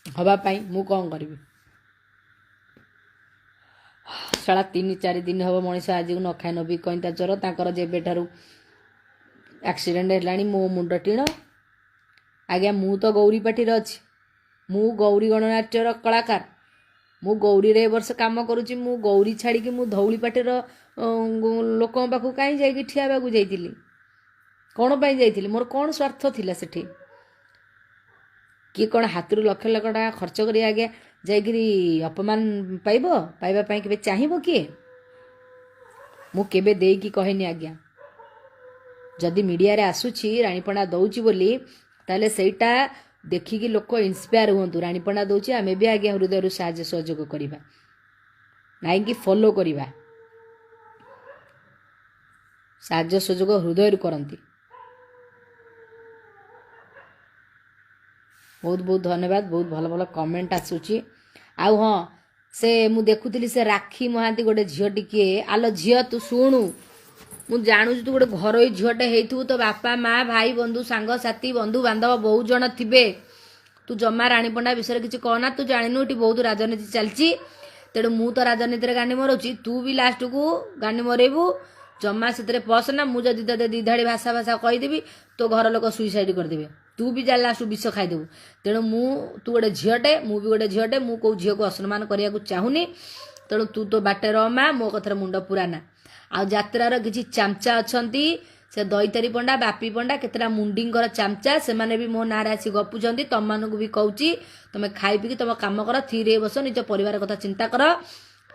ହେବା ପାଇଁ। ମୁଁ କ'ଣ କରିବି? ଶଳା 3-4 ଦିନ ହେବ ମଣିଷ ଆଜିକୁ ନ ଖାଇ ନ ପିଇ କଇଁତା ଚୋର। ତାଙ୍କର ଯେବେଠାରୁ ଆକ୍ସିଡେଣ୍ଟ ହେଲାଣି ମୋ ମୁଣ୍ଡ ଟିଣ। ଆଜ୍ଞା ମୁଁ ତ ଗୌରୀ ପାଟିରେ ଅଛି, ମୁଁ ଗୌରୀ ଗଣନାଟ୍ୟର କଳାକାର, ମୁଁ ଗୌରୀରେ ଏ ବର୍ଷ କାମ କରୁଛି। ମୁଁ ଗୌରୀ ଛାଡ଼ିକି ମୁଁ ଧଉଳି ପାଟିର ଲୋକଙ୍କ ପାଖକୁ କାହିଁ ଯାଇକି ଠିଆ ହେବାକୁ ଯାଇଥିଲି? କ'ଣ ପାଇଁ ଯାଇଥିଲି? ମୋର କ'ଣ ସ୍ୱାର୍ଥ ଥିଲା ସେଠି? କିଏ କ'ଣ ହାତରୁ ଲକ୍ଷ ଲକ୍ଷ ଟଙ୍କା ଖର୍ଚ୍ଚ କରି ଆଜ୍ଞା ଯାଇକିରି ଅପମାନ ପାଇବ? ପାଇବା ପାଇଁ କେବେ ଚାହିଁବ କିଏ? ମୁଁ କେବେ ଦେଇକି କହେନି ଆଜ୍ଞା। ଯଦି ମିଡ଼ିଆରେ ଆସୁଛି ରାଣୀପଣ୍ଡା ଦେଉଛି ବୋଲି, ତାହେଲେ ସେଇଟା ଦେଖିକି ଲୋକ ଇନ୍ସପାୟାର ହୁଅନ୍ତୁ। ରାଣୀପଣ୍ଡା ଦେଉଛି, ଆମେ ବି ଆଜ୍ଞା ହୃଦୟରୁ ସାହାଯ୍ୟ ସହଯୋଗ କରିବା, ନାଇଁକି ଫଲୋ କରିବା। ସାହାଯ୍ୟ ସହଯୋଗ ହୃଦୟରୁ କରନ୍ତି। ବହୁତ ବହୁତ ଧନ୍ୟବାଦ, ବହୁତ ଭଲ ଭଲ କମେଣ୍ଟ ଆସୁଛି। ଆଉ ହଁ, ସେ ମୁଁ ଦେଖୁଥିଲି ସେ ରାକ୍ଷୀ ମହାନ୍ତି ଗୋଟେ ଝିଅଟି କିଏ, ଆଲୋ ଝିଅ ତୁ ଶୁଣୁ, ମୁଁ ଜାଣୁଛି ତୁ ଗୋଟେ ଘରୋଇ ଝିଅଟେ ହେଇଥିବୁ, ତୋ ବାପା ମା ଭାଇ ବନ୍ଧୁ ସାଙ୍ଗସାଥି ବନ୍ଧୁବାନ୍ଧବ ବହୁତ ଜଣ ଥିବେ। ତୁ ଜମା ରାଣୀପଣ୍ଡା ବିଷୟରେ କିଛି କହନା, ତୁ ଜାଣିନୁ ଏଠି ବହୁତ ରାଜନୀତି ଚାଲିଛି। ତେଣୁ ମୁଁ ତ ରାଜନୀତିରେ ଗାଣ୍ଡି ମରଉଛି, ତୁ ବି ଲାଷ୍ଟକୁ ଗାଣ୍ଡି ମରେଇବୁ। ଜମା ସେଥିରେ ପଶନା। ମୁଁ ଯଦି ତୋତେ ଦି ଧାଡ଼ି ଭାଷା ଭାଷା କହିଦେବି, ତୋ ଘର ଲୋକ ସୁଇସାଇଡ଼ କରିଦେବେ, ତୁ ବି ଯା ଲାଷ୍ଟକୁ ବିଷ ଖାଇଦେବୁ। ତେଣୁ ମୁଁ, ତୁ ଗୋଟେ ଝିଅଟେ, ମୁଁ ବି ଗୋଟେ ଝିଅଟେ, ମୁଁ କେଉଁ ଝିଅକୁ ଅସମ୍ମାନ କରିବାକୁ ଚାହୁଁନି। ତେଣୁ ତୁ ତୋ ବାଟରେ ରହ ମା, ମୋ କଥାରେ ମୁଣ୍ଡ ପୁରାନା। ଆଉ ଯାତ୍ରାର କିଛି ଚାମଚା ଅଛନ୍ତି, ସେ ଦୈତାରୀ ପଣ୍ଡା, ବାପି ପଣ୍ଡା, କେତେଟା ମୁଣ୍ଡିଙ୍କର ଚାମଚା, ସେମାନେ ବି ମୋ ନାଁରେ ଆସି ଗପୁଛନ୍ତି। ତମମାନଙ୍କୁ ବି କହୁଛି, ତମେ ଖାଇ ପିଇକି ତମ କାମ କର, ଥିରେ ବସ, ନିଜ ପରିବାର କଥା ଚିନ୍ତା କର।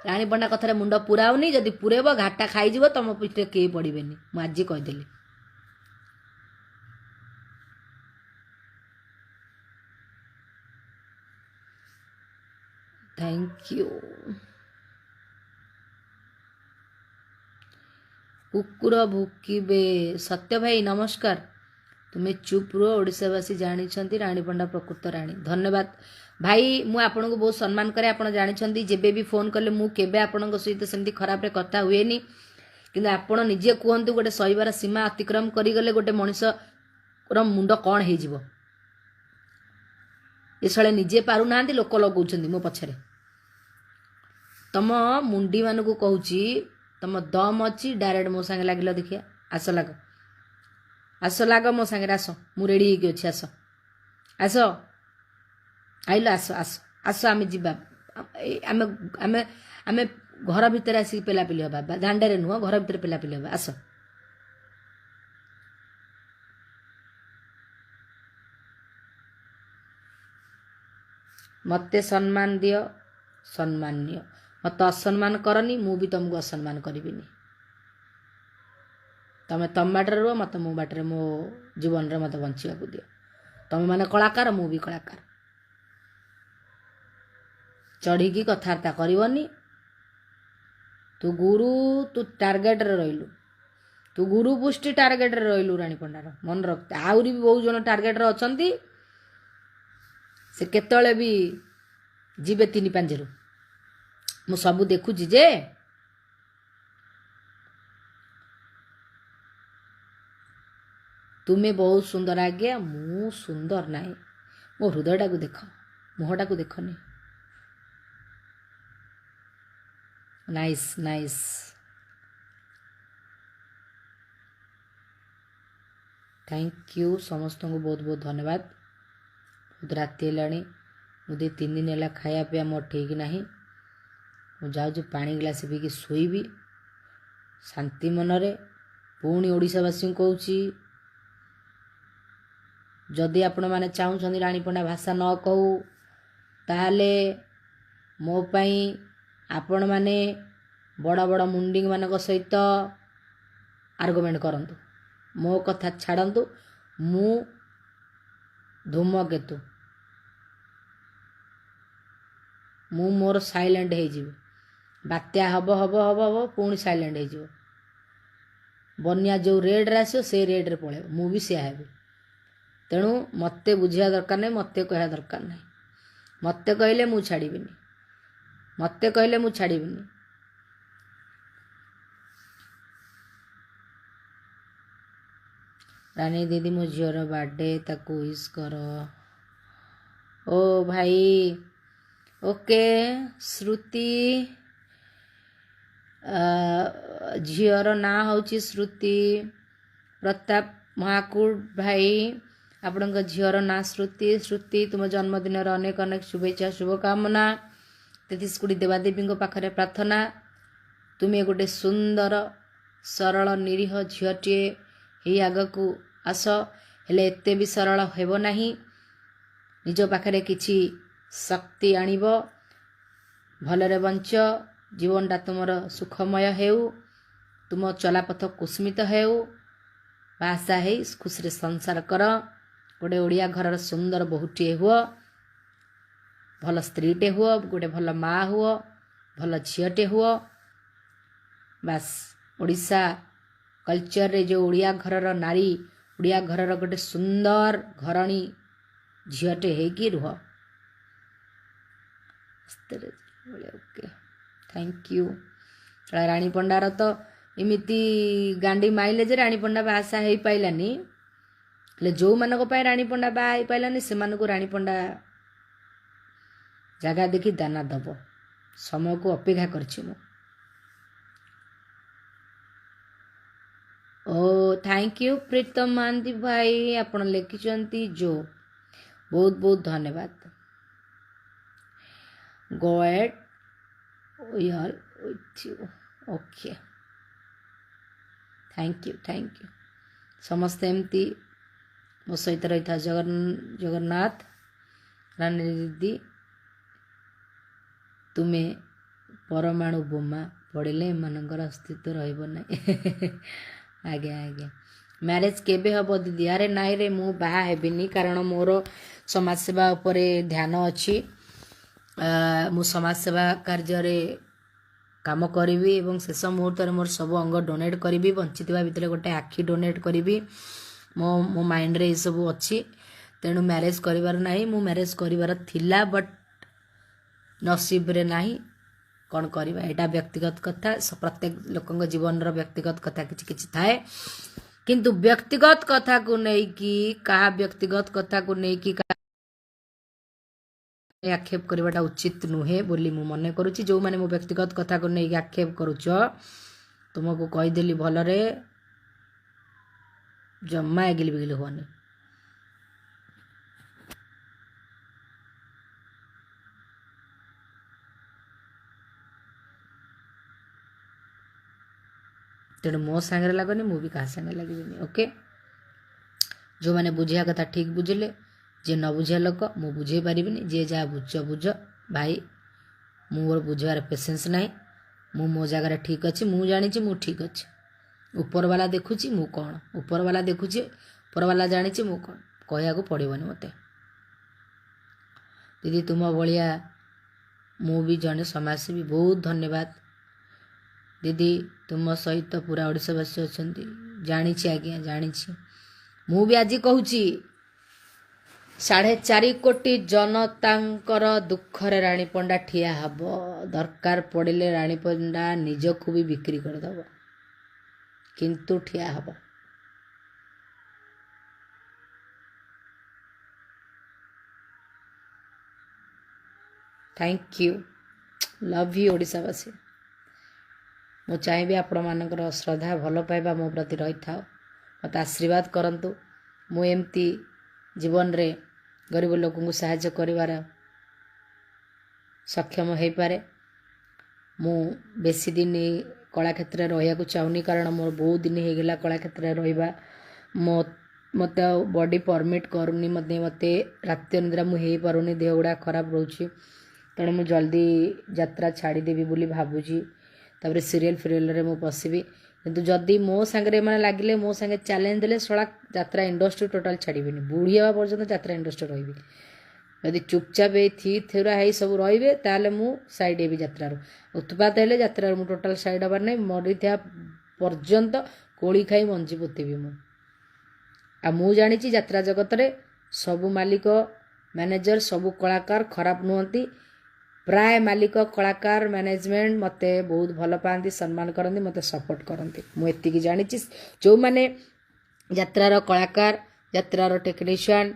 ରାଣୀ ପଣ୍ଡା କଥାରେ ମୁଣ୍ଡ ପୁରାଉନି, ଯଦି ପୁରେଇବ ଘାଟା ଖାଇଯିବ, ତମ ପିଠିରେ କେହି ପଡ଼ିବେନି। ମୁଁ ଆଜି କହିଦେଲି। Thank you. କୁକୁର ଭୁକିବେ। ସତ୍ୟ ଭାଇ ନମସ୍କାର, ତୁମେ ଚୁପ୍ ରୁହ, ଓଡ଼ିଶାବାସୀ ଜାଣିଛନ୍ତି ରାଣୀ ପଣ୍ଡା ପ୍ରକୃତ ରାଣୀ। ଧନ୍ୟବାଦ ଭାଇ, ମୁଁ ଆପଣଙ୍କୁ ବହୁତ ସମ୍ମାନ କରେ। ଆପଣ ଜାଣିଛନ୍ତି ଯେବେ ବି ଫୋନ୍ କଲେ ମୁଁ କେବେ ଆପଣଙ୍କ ସହିତ ସେମିତି ଖରାପରେ କଥା ହୁଏନି। କିନ୍ତୁ ଆପଣ ନିଜେ କୁହନ୍ତୁ, ଗୋଟେ ସହିବାର ସୀମା ଅତିକ୍ରମ କରିଗଲେ ଗୋଟେ ମଣିଷର ମୁଣ୍ଡ କ'ଣ ହେଇଯିବ? ଏ ଶଳେ ନିଜେ ପାରୁନାହାନ୍ତି, ଲୋକ ଲଗାଉଛନ୍ତି ମୋ ପଛରେ। ତମ ମୁଣ୍ଡିମାନଙ୍କୁ କହୁଛି, ତମ ଦମ୍ ଅଛି ଡାଇରେକ୍ଟ ମୋ ସାଙ୍ଗେ ଲାଗିଲ ଦେଖିବା। ଆସ ଲାଗ, ଆସ ଲାଗ ମୋ ସାଙ୍ଗରେ ଆସ, ମୁଁ ରେଡ଼ି ହେଇକି ଅଛି। ଆସ ଆସ, ଆଇଲ, ଆସ ଆସ ଆସ, ଆମେ ଯିବା। ଆମେ ଆମେ ଆମେ ଘର ଭିତରେ ଆସିକି ପେଲାପେଲି ହେବା, ଦାଣ୍ଡରେ ନୁହଁ, ଘର ଭିତରେ ପେଲାପେଲି ହେବା। ଆସ। ମୋତେ ସମ୍ମାନ ଦିଅ, ସମ୍ମାନ ନିଅ। ମୋତେ ଅସମ୍ମାନ କରନି, ମୁଁ ବି ତୁମକୁ ଅସମ୍ମାନ କରିବିନି। ତମେ ତମ ବାଟରେ ରୁହ, ମୋତେ ମୋ ବାଟରେ, ମୋ ଜୀବନରେ ମୋତେ ବଞ୍ଚିବାକୁ ଦିଅ। ତମେମାନେ କଳାକାର, ମୁଁ ବି କଳାକାର। ଚଢ଼ିକି କଥାବାର୍ତ୍ତା କରିବନି। ତୁ ଗୁରୁ, ତୁ ଟାର୍ଗେଟରେ ରହିଲୁ, ତୁ ଗୁରୁ ପୁଷ୍ଟି ଟାର୍ଗେଟରେ ରହିଲୁ ରାଣୀ ପଣ୍ଡାର, ମନେ ରଖ। ଆହୁରି ବି ବହୁତ ଜଣ ଟାର୍ଗେଟରେ ଅଛନ୍ତି, ସେ କେତେବେଳେ ବି ଯିବେ 3 5ରୁ। ମୁଁ ସବୁ ଦେଖୁଛି ଯେ। ତୁମେ ବହୁତ ସୁନ୍ଦର ଆଜ୍ଞା। ମୁଁ ସୁନ୍ଦର ନାହିଁ, ମୋ ହୃଦୟଟାକୁ ଦେଖ, ମୁହଁଟାକୁ ଦେଖନି। Nice nice, thank you. ସମସ୍ତଙ୍କୁ ବହୁତ ବହୁତ ଧନ୍ୟବାଦ। ବହୁତ ରାତି ହେଲାଣି, ମୁଁ 2-3 ଦିନ ହେଲା ଖାଇବା ପିଇବା ମୋର ଠିକ୍ ନାହିଁ। ମୁଁ ଯାଉଛି ପାଣି ଗ୍ଲାସ ପିଇକି ଶୋଇବି ଶାନ୍ତି ମନରେ। ପୁଣି ଓଡ଼ିଶାବାସୀଙ୍କୁ କହୁଛି, ଯଦି ଆପଣମାନେ ଚାହୁଁଛନ୍ତି ରାଣୀ ପଣ୍ଡା ଭାଷା ନ କହୁ, ତାହେଲେ ମୋ ପାଇଁ ଆପଣମାନେ ବଡ଼ ବଡ଼ ମୁଣ୍ଡିମାନଙ୍କ ସହିତ ଆର୍ଗୁମେଣ୍ଟ କରନ୍ତୁ, ମୋ କଥା ଛାଡ଼ନ୍ତୁ। ମୁଁ ଧୂମକେତୁ, ମୁଁ ମୋର ସାଇଲେଣ୍ଟ ହେଇଯିବି। ବାତ୍ୟା ହବ ହବ ହବ ହବ, ପୁଣି ସାଇଲେଣ୍ଟ ହେଇଯିବ। ବନ୍ୟା ଯେଉଁ ରେଟ୍ରେ ଆସିବ ସେଇ ରେଟ୍ରେ ପଳେଇବ, ମୁଁ ବି ସେୟା ହେବି। ତେଣୁ ମୋତେ ବୁଝିବା ଦରକାର ନାହିଁ, ମୋତେ କହିବା ଦରକାର ନାହିଁ। ମୋତେ କହିଲେ ମୁଁ ଛାଡ଼ିବିନି, ମୋତେ କହିଲେ ମୁଁ ଛାଡ଼ିବିନି। ରାନୀ ଦିଦି, ମୋ ଝିଅର ବାର୍ଥଡେ, ତାକୁ ୱିଶ୍ କର। ଓ ଭାଇ, ଓକେ। ଶ୍ରୁତି, ଝିଅର ନାଁ ହେଉଛି ଶ୍ରୁତି। ପ୍ରତାପ ମହାକୁଡ଼ ଭାଇ, ଆପଣଙ୍କ ଝିଅର ନାଁ ଶ୍ରୁତି। ଶ୍ରୁତି, ତୁମ ଜନ୍ମଦିନର ଅନେକ ଅନେକ ଶୁଭେଚ୍ଛା, ଶୁଭକାମନା। 33 କୋଟି ଦେବାଦେବୀଙ୍କ ପାଖରେ ପ୍ରାର୍ଥନା, ତୁମେ ଗୋଟେ ସୁନ୍ଦର, ସରଳ, ନିରୀହ ଝିଅଟିଏ ହେଇ ଆଗକୁ ଆସ। ହେଲେ ଏତେ ବି ସରଳ ହେବ ନାହିଁ, ନିଜ ପାଖରେ କିଛି ଶକ୍ତି ଆଣିବ। ଭଲରେ ବଞ୍ଚ, ଜୀବନଟା ତୁମର ସୁଖମୟ ହେଉ, ତୁମ ଚଲାପଥ କୁସୁମିତ ହେଉ। ବାସା ହେଇ ଖୁସିରେ ସଂସାର କର। ଗୋଟେ ଓଡ଼ିଆ ଘରର ସୁନ୍ଦର ବୋହୂଟିଏ ହୁଅ, ଭଲ ସ୍ତ୍ରୀଟେ ହୁଅ, ଗୋଟେ ଭଲ ମା ହୁଅ, ଭଲ ଝିଅଟେ ହୁଅ। ବାସ୍, ଓଡ଼ିଶା କଲଚରରେ ଯେଉଁ ଓଡ଼ିଆ ଘରର ନାରୀ, ଓଡ଼ିଆ ଘରର ଗୋଟେ ସୁନ୍ଦର ଘରଣୀ ଝିଅଟେ ହେଇକି ରୁହ। Okay, thank you. ରାଣୀ ପଣ୍ଡାର ତ ଏମିତି ଗାଣ୍ଡି ମାଇଲେ ଯେ ରାଣୀ ପଣ୍ଡା ବାହାସା ହେଇପାରିଲାନି। ହେଲେ ଯେଉଁମାନଙ୍କ ପାଇଁ ରାଣୀ ପଣ୍ଡା ବାହା ହେଇପାରିଲାନି, ସେମାନଙ୍କୁ ରାଣୀ ପଣ୍ଡା ଜାଗା ଦେଖି ଦାନା ଦେବ। ସମୟକୁ ଅପେକ୍ଷା କରିଛି ମୁଁ। ଓ thank you Pritam Mohanty ଭାଇ, ଆପଣ ଲେଖିଛନ୍ତି ଯୋ, ବହୁତ ବହୁତ ଧନ୍ୟବାଦ। God we are with you. Okay, thank you, thank you. ସମସ୍ତେ ଏମିତି ମୋ ସହିତ ରହିଥା। ଜଗନ୍ନାଥ ରାନୀ ଦିଦି, ତୁମେ ପରମାଣୁ ବୋମା ପଡ଼ିଲେ ଏମାନଙ୍କର ଅସ୍ତିତ୍ୱ ରହିବ ନାହିଁ। ଆଜ୍ଞା ଆଜ୍ଞା। ମ୍ୟାରେଜ୍ କେବେ ହେବ ଦିଦି? ଆରେ ନାଇଁ ରେ, ମୁଁ ବାହା ହେବିନି, କାରଣ ମୋର ସମାଜସେବା ଉପରେ ଧ୍ୟାନ ଅଛି। ମୁଁ ସମାଜସେବା କାର୍ଯ୍ୟରେ କାମ କରିବି ଏବଂ ଶେଷ ମୁହୂର୍ତ୍ତରେ ମୋର ସବୁ ଅଙ୍ଗ ଡୋନେଟ୍ କରିବି। ବଞ୍ଚିଥିବା ଭିତରେ ଗୋଟେ ଆଖି ଡୋନେଟ୍ କରିବି। ମୋ ମାଇଣ୍ଡରେ ଏସବୁ ଅଛି, ତେଣୁ ମ୍ୟାରେଜ୍ କରିବାର ନାହିଁ। ମୁଁ ମ୍ୟାରେଜ୍ କରିବାର ଥିଲା, ବଟ୍ ନସିବରେ ନାହିଁ, କ'ଣ କରିବା। ଏଇଟା ବ୍ୟକ୍ତିଗତ କଥା, ପ୍ରତ୍ୟେକ ଲୋକଙ୍କ ଜୀବନର ବ୍ୟକ୍ତିଗତ କଥା କିଛି କିଛି ଥାଏ। କିନ୍ତୁ ବ୍ୟକ୍ତିଗତ କଥାକୁ ନେଇକି, କାହା ବ୍ୟକ୍ତିଗତ କଥାକୁ ନେଇକି ଆକ୍ଷେପ କରିବାଟା ଉଚିତ ନୁହେଁ ବୋଲି ମୁଁ ମନେ କରୁଛି। ଯେଉଁମାନେ ମୋ ବ୍ୟକ୍ତିଗତ କଥାକୁ ନେଇକି ଆକ୍ଷେପ କରୁଛ, ତୁମକୁ କହିଦେଲି ଭଲରେ, ଜମା ଏଗିଲି ବିଗିଲି ହୁଅନି। ତେଣୁ ମୋ ସାଙ୍ଗରେ ଲାଗନି, ମୁଁ ବି କାହା ସାଙ୍ଗରେ ଲାଗିବିନି। ଓକେ, ଯେଉଁମାନେ ବୁଝିବା କଥା ଠିକ୍ ବୁଝିଲେ, ଯିଏ ନ ବୁଝିବା ଲୋକ ମୁଁ ବୁଝେଇ ପାରିବିନି। ଯିଏ ଯାହା ବୁଝୁଛ ବୁଝ ଭାଇ, ମୁଁ ମୋର ବୁଝିବାର ପେସେନ୍ସ ନାହିଁ। ମୁଁ ମୋ ଜାଗାରେ ଠିକ୍ ଅଛି, ମୁଁ ଜାଣିଛି ମୁଁ ଠିକ୍ ଅଛି। ଉପରବାଲା ଦେଖୁଛି ମୁଁ କ'ଣ, ଉପରବାଲା ଦେଖୁଛି, ଉପରବାଲା ଜାଣିଛି ମୁଁ କ'ଣ, କହିବାକୁ ପଡ଼ିବନି ମୋତେ। ଦିଦି, ତୁମ ଭଳିଆ ମୁଁ ବି ଜଣେ ସମାଜସେବୀ, ବହୁତ ଧନ୍ୟବାଦ ଦିଦି। ତୁମ ସହିତ ପୁରା ଓଡ଼ିଶାବାସୀ ଅଛନ୍ତି, ଜାଣିଛି ଆଜ୍ଞା, ଜାଣିଛି। ମୁଁ ବି ଆଜି କହୁଛି, 4.5 କୋଟି ଜନତାଙ୍କର ଦୁଃଖରେ ରାଣୀ ପଣ୍ଡା ଠିଆ ହେବ। ଦରକାର ପଡ଼ିଲେ ରାଣୀ ପଣ୍ଡା ନିଜକୁ ବି ବିକ୍ରି କରିଦେବ, କିନ୍ତୁ ଠିଆ ହେବ। Thank you, love you ଓଡ଼ିଶାବାସୀ। ମୁଁ ଚାହିଁବି ଆପଣମାନଙ୍କର ଶ୍ରଦ୍ଧା, ଭଲ ପାଇବା ମୋ ପ୍ରତି ରହିଥାଉ। ମୋତେ ଆଶୀର୍ବାଦ କରନ୍ତୁ, ମୁଁ ଏମିତି ଜୀବନରେ ଗରିବ ଲୋକଙ୍କୁ ସାହାଯ୍ୟ କରିବାର ସକ୍ଷମ ହେଇପାରେ। ମୁଁ ବେଶୀ ଦିନ କଳା କ୍ଷେତ୍ରରେ ରହିବାକୁ ଚାହୁଁନି, କାରଣ ମୋର ବହୁତ ଦିନ ହେଇଗଲା କଳା କ୍ଷେତ୍ରରେ ରହିବା। ମୋତେ ଆଉ ବଡ଼ି ପରମିଟ୍ କରୁନି, ମୋତେ ରାତି ଅନିଦ୍ରା ମୁଁ ହେଇପାରୁନି, ଦେହ ଗୁଡ଼ା ଖରାପ ରହୁଛି। ତେଣୁ ମୁଁ ଜଲ୍ଦି ଯାତ୍ରା ଛାଡ଼ିଦେବି ବୋଲି ଭାବୁଛି। ତାପରେ ସିରିଏଲ୍ ଫିରିଏଲ୍ରେ ମୁଁ ପଶିବି। କିନ୍ତୁ ଯଦି ମୋ ସାଙ୍ଗରେ ଏମାନେ ଲାଗିଲେ, ମୋ ସାଙ୍ଗେ ଚ୍ୟାଲେଞ୍ଜ ଦେଲେ, ଶଳା ଯାତ୍ରା ଇଣ୍ଡଷ୍ଟ୍ରି ଟୋଟାଲ୍ ଛାଡ଼ିବିନି, ବୁଢ଼ୀ ହେବା ପର୍ଯ୍ୟନ୍ତ ଯାତ୍ରା ଇଣ୍ଡଷ୍ଟ୍ରି ରହିବି। ଯଦି ଚୁପଚାପ ଏଇ ଥି ଥେରା ହେଇ ସବୁ ରହିବେ, ତାହେଲେ ମୁଁ ସାଇଡ଼୍ ହେବି ଯାତ୍ରାରୁ। ଉତ୍ପାତ ହେଲେ ଯାତ୍ରାରୁ ମୁଁ ଟୋଟାଲ୍ ସାଇଡ଼୍ ହେବାର ନାହିଁ। ମରିଥିବା ପର୍ଯ୍ୟନ୍ତ କୋଳି ଖାଇ ମଞ୍ଜି ପୋତିବି ମୁଁ। ଆଉ ମୁଁ ଜାଣିଛି ଯାତ୍ରା ଜଗତରେ ସବୁ ମାଲିକ, ମ୍ୟାନେଜର, ସବୁ କଳାକାର ଖରାପ ନୁହନ୍ତି। ପ୍ରାୟ ମାଲିକ, କଳାକାର, ମ୍ୟାନେଜମେଣ୍ଟ ମୋତେ ବହୁତ ଭଲ ପାଆନ୍ତି, ସମ୍ମାନ କରନ୍ତି, ମୋତେ ସପୋର୍ଟ କରନ୍ତି। ମୁଁ ଏତିକି ଜାଣିଛି। ଯେଉଁମାନେ ଯାତ୍ରାର କଳାକାର, ଯାତ୍ରାର ଟେକ୍ନିସିଆନ୍,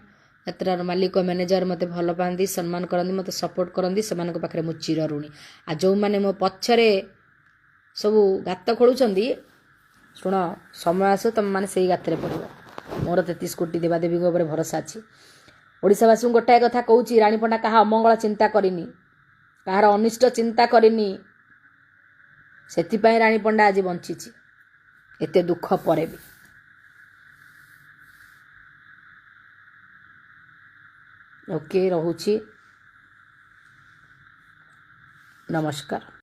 ଯାତ୍ରାର ମାଲିକ, ମ୍ୟାନେଜର ମୋତେ ଭଲ ପାଆନ୍ତି, ସମ୍ମାନ କରନ୍ତି, ମୋତେ ସପୋର୍ଟ କରନ୍ତି, ସେମାନଙ୍କ ପାଖରେ ମୁଁ ଚିରଋଣୀ। ଆଉ ଯେଉଁମାନେ ମୋ ପଛରେ ସବୁ ଗାତ ଖୋଳୁଛନ୍ତି, ଶୁଣ, ସମୟ ଆସିବ ତୁମେମାନେ ସେଇ ଗାତରେ ପଡ଼ିବ। ମୋର 33 କୋଟି ଦେବାଦେବୀଙ୍କ ଉପରେ ଭରସା ଅଛି। ଓଡ଼ିଶାବାସୀଙ୍କୁ ଗୋଟାଏ କଥା କହୁଛି, ରାଣୀ ପଣ୍ଡା କାହା ଅମଙ୍ଗଳ ଚିନ୍ତା କରିନି, କାହାର ଅନିଷ୍ଟ ଚିନ୍ତା କରିନି। ସେଥିପାଇଁ ରାଣୀ ପଣ୍ଡା ଆଜି ବଞ୍ଚିଛି ଏତେ ଦୁଃଖ ପରେ ବି। ଓକେ, ରହୁଛି, ନମସ୍କାର।